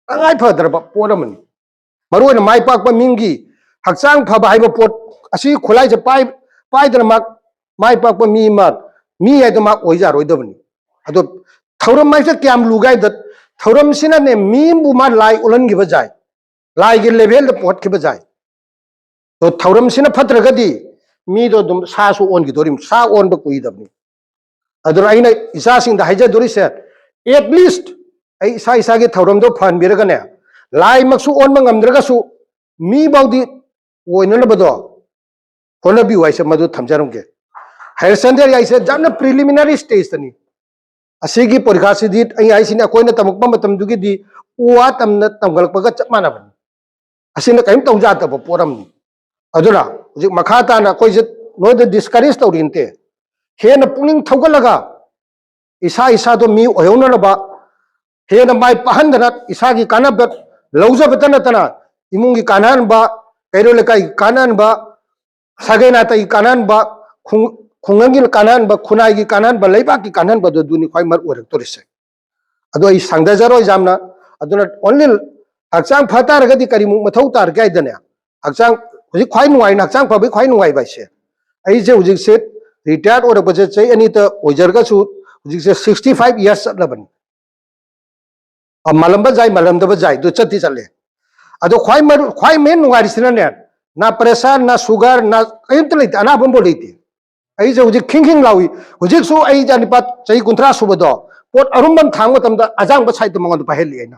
ꯇꯉꯥꯏ ꯐꯗ꯭ꯔꯕ ꯄꯣꯠ ꯑꯃꯅꯤ꯫ ꯃꯔꯨ ꯑꯣꯏꯅ ꯃꯥꯏ ꯄꯥꯛꯄ ꯃꯤ ꯑꯃꯒꯤ ꯍꯛꯆꯥꯡ ꯐꯕ ꯍꯥꯏꯕ ꯄꯣꯠ ꯑꯁꯤ ꯈꯨꯠꯂꯥꯏꯁꯦ ꯄꯥꯏ ꯄꯥꯏꯗꯅ ꯃꯥ ꯃꯥꯏ ꯄꯥꯛꯄ ꯃꯤ ꯑꯃ, ꯃꯤ ꯍꯥꯏꯗꯣ ꯃꯥ ꯑꯣꯏ ꯌꯥꯔꯣꯏꯗꯕꯅꯤ꯫ ꯑꯗꯣ ꯊꯧꯔꯝ ꯍꯥꯏꯁꯦ ꯀꯌꯥꯝ ꯂꯨꯒꯦ ꯍꯥꯏꯕꯗ, ꯊꯧꯔꯝꯁꯤꯅꯅꯦ ꯃꯤ ꯑꯃꯕꯨ ꯃꯥ ꯂꯥꯏ ꯑꯣꯜꯍꯟꯈꯤꯕ ꯌꯥꯏ, ꯂꯥꯏꯒꯤ ꯂꯦꯚꯦꯜꯗ ꯄꯨꯈꯠꯈꯤꯕ ꯌꯥꯏ꯫ ꯑꯗꯣ ꯊꯧꯔꯝꯁꯤꯅ ꯐꯠꯇ꯭ꯔꯒꯗꯤ ꯃꯤꯗꯣ ꯑꯗꯨꯝ ꯁꯥꯁꯨ ꯑꯣꯟꯈꯤꯗꯣꯔꯤꯕꯅꯤ, ꯁꯥ ꯑꯣꯟꯕ ꯀꯨꯏꯗꯕꯅꯤ꯫ ꯑꯗꯨꯅ ꯑꯩꯅ ꯏꯆꯥꯁꯤꯡꯗ ꯍꯥꯏꯖꯗꯣꯔꯤꯁꯦ, at least ꯑꯩ ꯏꯁꯥ ꯏꯁꯥꯒꯤ ꯊꯧꯔꯝꯗꯣ ꯐꯍꯟꯕꯤꯔꯒꯅꯦ, ꯂꯥꯏꯃꯛꯁꯨ ꯑꯣꯟꯕ ꯉꯝꯗ꯭ꯔꯒꯁꯨ ꯃꯤꯐꯥꯎꯗꯤ ꯑꯣꯏꯅꯅꯕꯗꯣ ꯍꯣꯠꯅꯕꯤꯌꯨ ꯍꯥꯏꯁꯦ ꯃꯗꯨ ꯊꯝꯖꯔꯝꯒꯦ꯫ ꯍꯥꯌꯔ ꯁꯦꯀꯦꯟꯗꯔꯤ ꯍꯥꯏꯁꯦ ꯌꯥꯝꯅ ꯄ꯭ꯔꯤꯂꯤꯃꯤꯅꯔꯤ ꯁ꯭ꯇꯦꯖꯇꯅꯤ꯫ ꯑꯁꯤꯒꯤ ꯄꯔꯤꯈꯥꯁꯤꯗꯤ ꯑꯩ ꯍꯥꯏꯁꯤꯅꯤ, ꯑꯩꯈꯣꯏꯅ ꯇꯝꯃꯛꯄ ꯃꯇꯝꯗꯨꯒꯤꯗꯤ ꯎ ꯋꯥ ꯇꯝꯅ ꯇꯝꯒꯠꯂꯛꯄꯒ ꯆꯞ ꯃꯥꯟꯅꯕꯅꯤ꯫ ꯑꯁꯤꯅ ꯀꯔꯤꯝ ꯇꯧ ꯌꯥꯗꯕ ꯄꯣꯠ ꯑꯃꯅꯤ꯫ ꯑꯗꯨꯅ ꯍꯧꯖꯤꯛ ꯃꯈꯥ ꯇꯥꯅ ꯑꯩꯈꯣꯏꯁꯦ ꯅꯣꯏꯗ ꯗꯤꯁꯀꯔꯦꯖ ꯇꯧꯔꯤ ꯅꯠꯇꯦ, ꯍꯦꯟꯅ ꯄꯨꯛꯅꯤꯡ ꯊꯧꯒꯠꯂꯒ ꯏꯁꯥ ꯏꯁꯥꯗꯣ ꯃꯤ ꯑꯣꯏꯍꯧꯅꯅꯕ ꯍꯦꯟꯅ ꯃꯥꯏ ꯄꯥꯛꯍꯟꯗꯅ ꯏꯁꯥꯒꯤ ꯀꯥꯟꯅꯕ ꯂꯧꯖꯕꯇ ꯅꯠꯇꯅ ꯏꯃꯨꯡꯒꯤ ꯀꯥꯟꯅꯍꯟꯕ, ꯀꯩꯔꯣꯜ ꯂꯩꯀꯥꯏꯒꯤ ꯀꯥꯟꯅꯍꯟꯕ, ꯁꯥꯒꯩ ꯅꯥꯇꯩꯒꯤ ꯀꯥꯟꯅꯍꯟꯕ, ꯈꯨꯡ-, ꯈꯨꯡꯒꯪꯒꯤ ꯀꯥꯟꯅꯍꯟꯕ, ꯈꯨꯟꯅꯥꯏꯒꯤ ꯀꯥꯟꯅꯍꯟꯕ, ꯂꯩꯕꯥꯛꯀꯤ ꯀꯥꯟꯅꯍꯟꯕꯗꯨ ꯑꯗꯨꯅꯤ ꯈ꯭ꯋꯥꯏ ꯃꯔꯨ ꯑꯣꯏꯔꯛꯇꯣꯔꯤꯁꯦ꯫ ꯑꯗꯣ ꯑꯩ ꯁꯥꯡꯊꯖꯔꯣꯏ ꯌꯥꯝꯅ꯫ ꯑꯗꯨꯅ only ꯍꯛꯆꯥꯡ ꯐ ꯇꯥꯔꯒꯗꯤ ꯀꯔꯤꯃꯨꯛ ꯃꯊꯧ ꯇꯥꯔꯒꯦ ꯍꯥꯏꯗꯅꯦ, ꯍꯛꯆꯥꯡ ꯍꯧꯖꯤꯛ ꯈ꯭ꯋꯥꯏ ꯅꯨꯡꯉꯥꯏꯅ, ꯍꯛꯆꯥꯡ ꯐꯕꯒꯤ ꯈ꯭ꯋꯥꯏ ꯅꯨꯡꯉꯥꯏꯕ ꯍꯥꯏꯁꯦ, ꯑꯩꯁꯦ ꯍꯧꯖꯤꯛꯁꯦ ꯔꯤꯇꯥꯌꯔ ꯑꯣꯏꯔꯛꯄꯁꯦ ꯆꯍꯤ ꯑꯅꯤꯇ ꯑꯣꯏꯖꯔꯒꯁꯨ ꯍꯧꯖꯤꯛꯁꯦ sixty five years ꯆꯠꯂꯕꯅꯤ꯫ ꯑ, ꯃꯥꯜꯂꯝꯕ ꯌꯥꯏ, ꯃꯥꯜꯂꯝꯗꯕ ꯌꯥꯏ, ꯑꯗꯨ ꯆꯠꯇꯤ ꯆꯠꯂꯦ꯫ ꯑꯗꯣ ꯈ꯭ꯋꯥꯏ ꯃꯔꯨ, ꯈ꯭ꯋꯥꯏ ꯃꯦꯟ ꯅꯨꯡꯉꯥꯏꯔꯤꯁꯤꯅꯅꯦ, ꯅꯥ ꯄ꯭ꯔꯦꯁꯔ, ꯅꯥ ꯁꯨꯒꯔ, ꯅꯥ ꯀꯔꯤꯝꯇ ꯂꯩꯇꯦ, ꯑꯅꯥꯕ ꯑꯃꯐꯥꯎ ꯂꯩꯇꯦ꯫ ꯑꯩꯁꯦ ꯍꯧꯖꯤꯛ ꯈꯤꯡ ꯈꯤꯡ ꯂꯥꯎꯏ꯫ ꯍꯧꯖꯤꯛꯁꯨ ꯑꯩ ꯏꯆꯥ ꯅꯤꯄꯥ ꯆꯍꯤ ꯀꯨꯟꯊ꯭ꯔꯥ ꯁꯨꯕꯗꯣ ꯄꯣꯠ ꯑꯔꯨꯝꯕ ꯑꯃ ꯊꯥꯡꯕ ꯃꯇꯝꯗ ꯑꯖꯥꯡꯕ ꯁꯥꯏꯠꯇ ꯃꯉꯣꯟꯗ ꯄꯥꯏꯍꯜꯂꯤ ꯑꯩꯅ꯫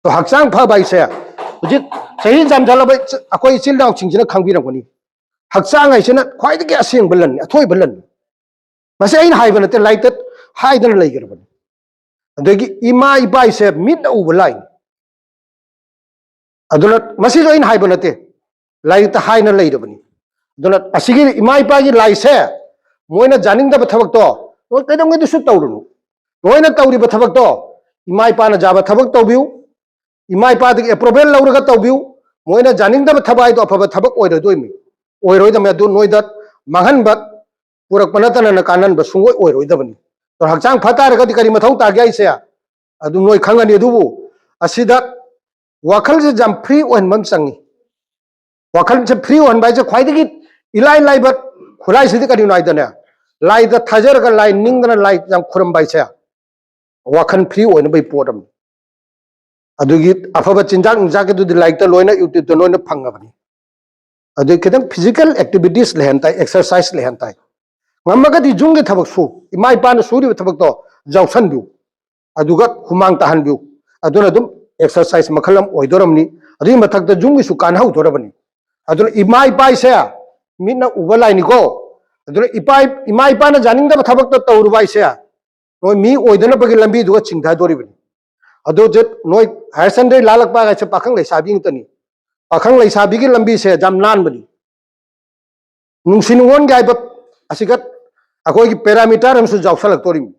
ꯑꯗꯣ ꯍꯛꯆꯥꯡ ꯐꯕ ꯍꯥꯏꯁꯦ ꯍꯧꯖꯤꯛ ꯆꯍꯤ ꯌꯥꯝꯁꯤꯜꯂꯕ ꯑꯩꯈꯣꯏ ꯏꯆꯤꯜ ꯏꯅꯥꯎꯁꯤꯡꯁꯤꯅ ꯈꯪꯕꯤꯔꯝꯒꯅꯤ꯫ ꯍꯛꯆꯥꯡ ꯍꯥꯏꯁꯤꯅ ꯈ꯭ꯋꯥꯏꯗꯒꯤ ꯑꯁꯦꯡꯕ ꯂꯟꯅꯤ, ꯑꯊꯣꯏꯕ ꯂꯟꯅꯤ꯫ ꯃꯁꯤ ꯑꯩꯅ ꯍꯥꯏꯕ ꯅꯠꯇꯦ, ꯂꯥꯏꯔꯤꯛꯇ ꯍꯥꯏꯗꯅ ꯂꯩꯈ꯭ꯔꯕꯅꯤ꯫ ꯑꯗꯒꯤ ꯏꯃꯥ ꯏꯄꯥ ꯍꯥꯏꯁꯦ ꯃꯤꯠꯅ ꯎꯕ ꯂꯥꯏꯅꯤ꯫ ꯑꯗꯨꯅ ꯃꯁꯤꯁꯨ ꯑꯩꯅ ꯍꯥꯏꯕ ꯅꯠꯇꯦ, ꯂꯥꯏꯔꯤꯛꯇ ꯍꯥꯏꯅ ꯂꯩꯔꯕꯅꯤ꯫ ꯑꯗꯨꯅ ꯑꯁꯤꯒꯤ ꯏꯃꯥ ꯏꯄꯥꯒꯤ ꯂꯥꯏꯁꯦ ꯃꯣꯏꯅ ꯌꯥꯅꯤꯡꯗꯕ ꯊꯕꯛꯇꯣ ꯅꯣꯏ ꯀꯩꯗꯧꯉꯩꯗꯁꯨ ꯇꯧꯔꯨꯅꯨ꯫ ꯅꯣꯏꯅ ꯇꯧꯔꯤꯕ ꯊꯕꯛꯇꯣ ꯏꯃꯥ ꯏꯄꯥꯅ ꯌꯥꯕ ꯊꯕꯛ ꯇꯧꯕꯤꯌꯨ, ꯏꯃꯥ ꯏꯄꯥꯗꯒꯤ ꯑꯦꯄ꯭ꯔꯨꯚꯦꯜ ꯂꯧꯔꯒ ꯇꯧꯕꯤꯌꯨ꯫ ꯃꯣꯏꯅ ꯌꯥꯅꯤꯡꯗꯕ ꯊꯕꯛ ꯍꯥꯏꯗꯣ ꯑꯐꯕ ꯊꯕꯛ ꯑꯣꯏꯔꯣꯏꯗꯣꯏꯃꯤ, ꯑꯣꯏꯔꯣꯏꯗꯕꯅꯤ꯫ ꯑꯗꯨ ꯅꯣꯏꯗ ꯃꯥꯡꯍꯟꯕ ꯄꯨꯔꯛꯄ ꯅꯠꯇꯅ ꯀꯥꯟꯅꯍꯟꯕ ꯁꯨꯡꯑꯣꯏ ꯑꯣꯏꯔꯣꯏꯗꯕꯅꯤ꯫ ꯑꯗꯣ ꯍꯛꯆꯥꯡ ꯐ ꯇꯥꯔꯒꯗꯤ ꯀꯔꯤ ꯃꯊꯧ ꯇꯥꯒꯦ ꯍꯥꯏꯁꯦ ꯑꯗꯨꯝ ꯅꯣꯏ ꯈꯪꯒꯅꯤ꯫ ꯑꯗꯨꯕꯨ ꯑꯁꯤꯗ ꯋꯥꯈꯜꯁꯦ ꯌꯥꯝ ꯐ꯭ꯔꯤ ꯑꯣꯏꯍꯟꯕ ꯑꯃ ꯆꯪꯉꯤ꯫ ꯋꯥꯈꯜꯁꯦ ꯐ꯭ꯔꯤ ꯑꯣꯏꯍꯟꯕ ꯍꯥꯏꯁꯦ ꯈ꯭ꯋꯥꯏꯗꯒꯤ ꯏꯂꯥꯏ ꯂꯥꯏꯕ ꯈꯨꯠꯂꯥꯏꯁꯤꯗꯤ ꯀꯔꯤꯅꯣ ꯍꯥꯏꯗꯅꯦ, ꯂꯥꯏꯗ ꯊꯥꯖꯔꯒ ꯂꯥꯏ ꯅꯤꯡꯗꯅ ꯂꯥꯏ ꯌꯥꯝ ꯈꯨꯔꯨꯝꯕ ꯍꯥꯏꯁꯦ ꯋꯥꯈꯜ ꯐ꯭ꯔꯤ ꯑꯣꯏꯅꯕꯒꯤ ꯄꯣꯠ ꯑꯃꯅꯤ꯫ ꯑꯗꯨꯒꯤ ꯑꯐꯕ ꯆꯤꯟꯖꯥꯛ ꯅꯨꯡꯖꯥꯛꯀꯤꯗꯨꯗꯤ ꯂꯥꯏꯔꯤꯛꯇ ꯂꯣꯏꯅ, ꯌꯨꯇ꯭ꯌꯨꯕꯇ ꯂꯣꯏꯅ ꯐꯪꯉꯕꯅꯤ꯫ ꯑꯗꯨ ꯈꯤꯇꯪ ꯐꯤꯖꯤꯀꯦꯜ ꯑꯦꯛꯇꯤꯚꯤꯇꯤꯁ ꯂꯩꯍꯟ ꯇꯥꯏ, ꯑꯦꯛꯁꯔꯁꯥꯏꯁ ꯂꯩꯍꯟ ꯇꯥꯏ꯫ ꯉꯝꯃꯒꯗꯤ ꯌꯨꯝꯒꯤ ꯊꯕꯛ ꯁꯨ, ꯏꯃꯥ ꯏꯄꯥꯅ ꯁꯨꯔꯤꯕ ꯊꯕꯛꯇꯣ ꯌꯥꯎꯁꯟꯕꯤꯌꯨ, ꯑꯗꯨꯒ ꯍꯨꯃꯥꯡ ꯇꯥꯍꯟꯕꯤꯌꯨ꯫ ꯑꯗꯨꯅ ꯑꯗꯨꯝ ꯑꯦꯛꯁꯔꯁꯥꯏꯁ ꯃꯈꯜ ꯑꯃ ꯑꯣꯏꯗꯣꯔꯝꯅꯤ꯫ ꯑꯗꯨꯒꯤ ꯃꯊꯛꯇ ꯌꯨꯝꯒꯤꯁꯨ ꯀꯥꯟꯅꯍꯧꯗꯣꯔꯕꯅꯤ꯫ ꯑꯗꯨꯅ ꯏꯃꯥ ꯏꯄꯥ ꯍꯥꯏꯁꯦ ꯃꯤꯠꯅ ꯎꯕ ꯂꯥꯏꯅꯤꯀꯣ꯫ ꯑꯗꯨꯅ ꯏꯄꯥ, ꯏꯃꯥ ꯏꯄꯥꯅ ꯌꯥꯅꯤꯡꯗꯕ ꯊꯕꯛꯇ ꯇꯧꯔꯨꯕ ꯍꯥꯏꯁꯦ ꯅꯣꯏ ꯃꯤ ꯑꯣꯏꯗꯅꯕꯒꯤ ꯂꯝꯕꯤꯗꯨꯒ ꯆꯤꯡꯊꯗꯣꯔꯤꯕꯅꯤ꯫ ꯑꯗꯨ ꯍꯧꯖꯤꯛ ꯅꯣꯏ ꯍꯥꯌꯔ ꯁꯦꯀꯦꯟꯗꯔꯤ ꯂꯥꯜꯂꯛꯄ ꯍꯥꯏꯁꯦ ꯄꯥꯈꯪ ꯂꯩꯁꯥꯕꯤ ꯉꯥꯛꯇꯅꯤ꯫ ꯄꯥꯈꯪ ꯂꯩꯁꯥꯕꯤꯒꯤ ꯂꯝꯕꯤꯁꯦ ꯌꯥꯝ ꯅꯥꯟꯕꯅꯤ꯫ ꯅꯨꯡꯁꯤ ꯅꯨꯡꯉꯣꯟꯒꯤ ꯍꯥꯏꯕ ꯑꯁꯤꯒ ꯑꯩꯈꯣꯏꯒꯤ ꯄꯦꯔꯥꯃꯤꯇꯔ ꯑꯃꯁꯨ ꯌꯥꯎꯁꯜꯂꯛꯇꯣꯔꯤꯕꯅꯤ꯫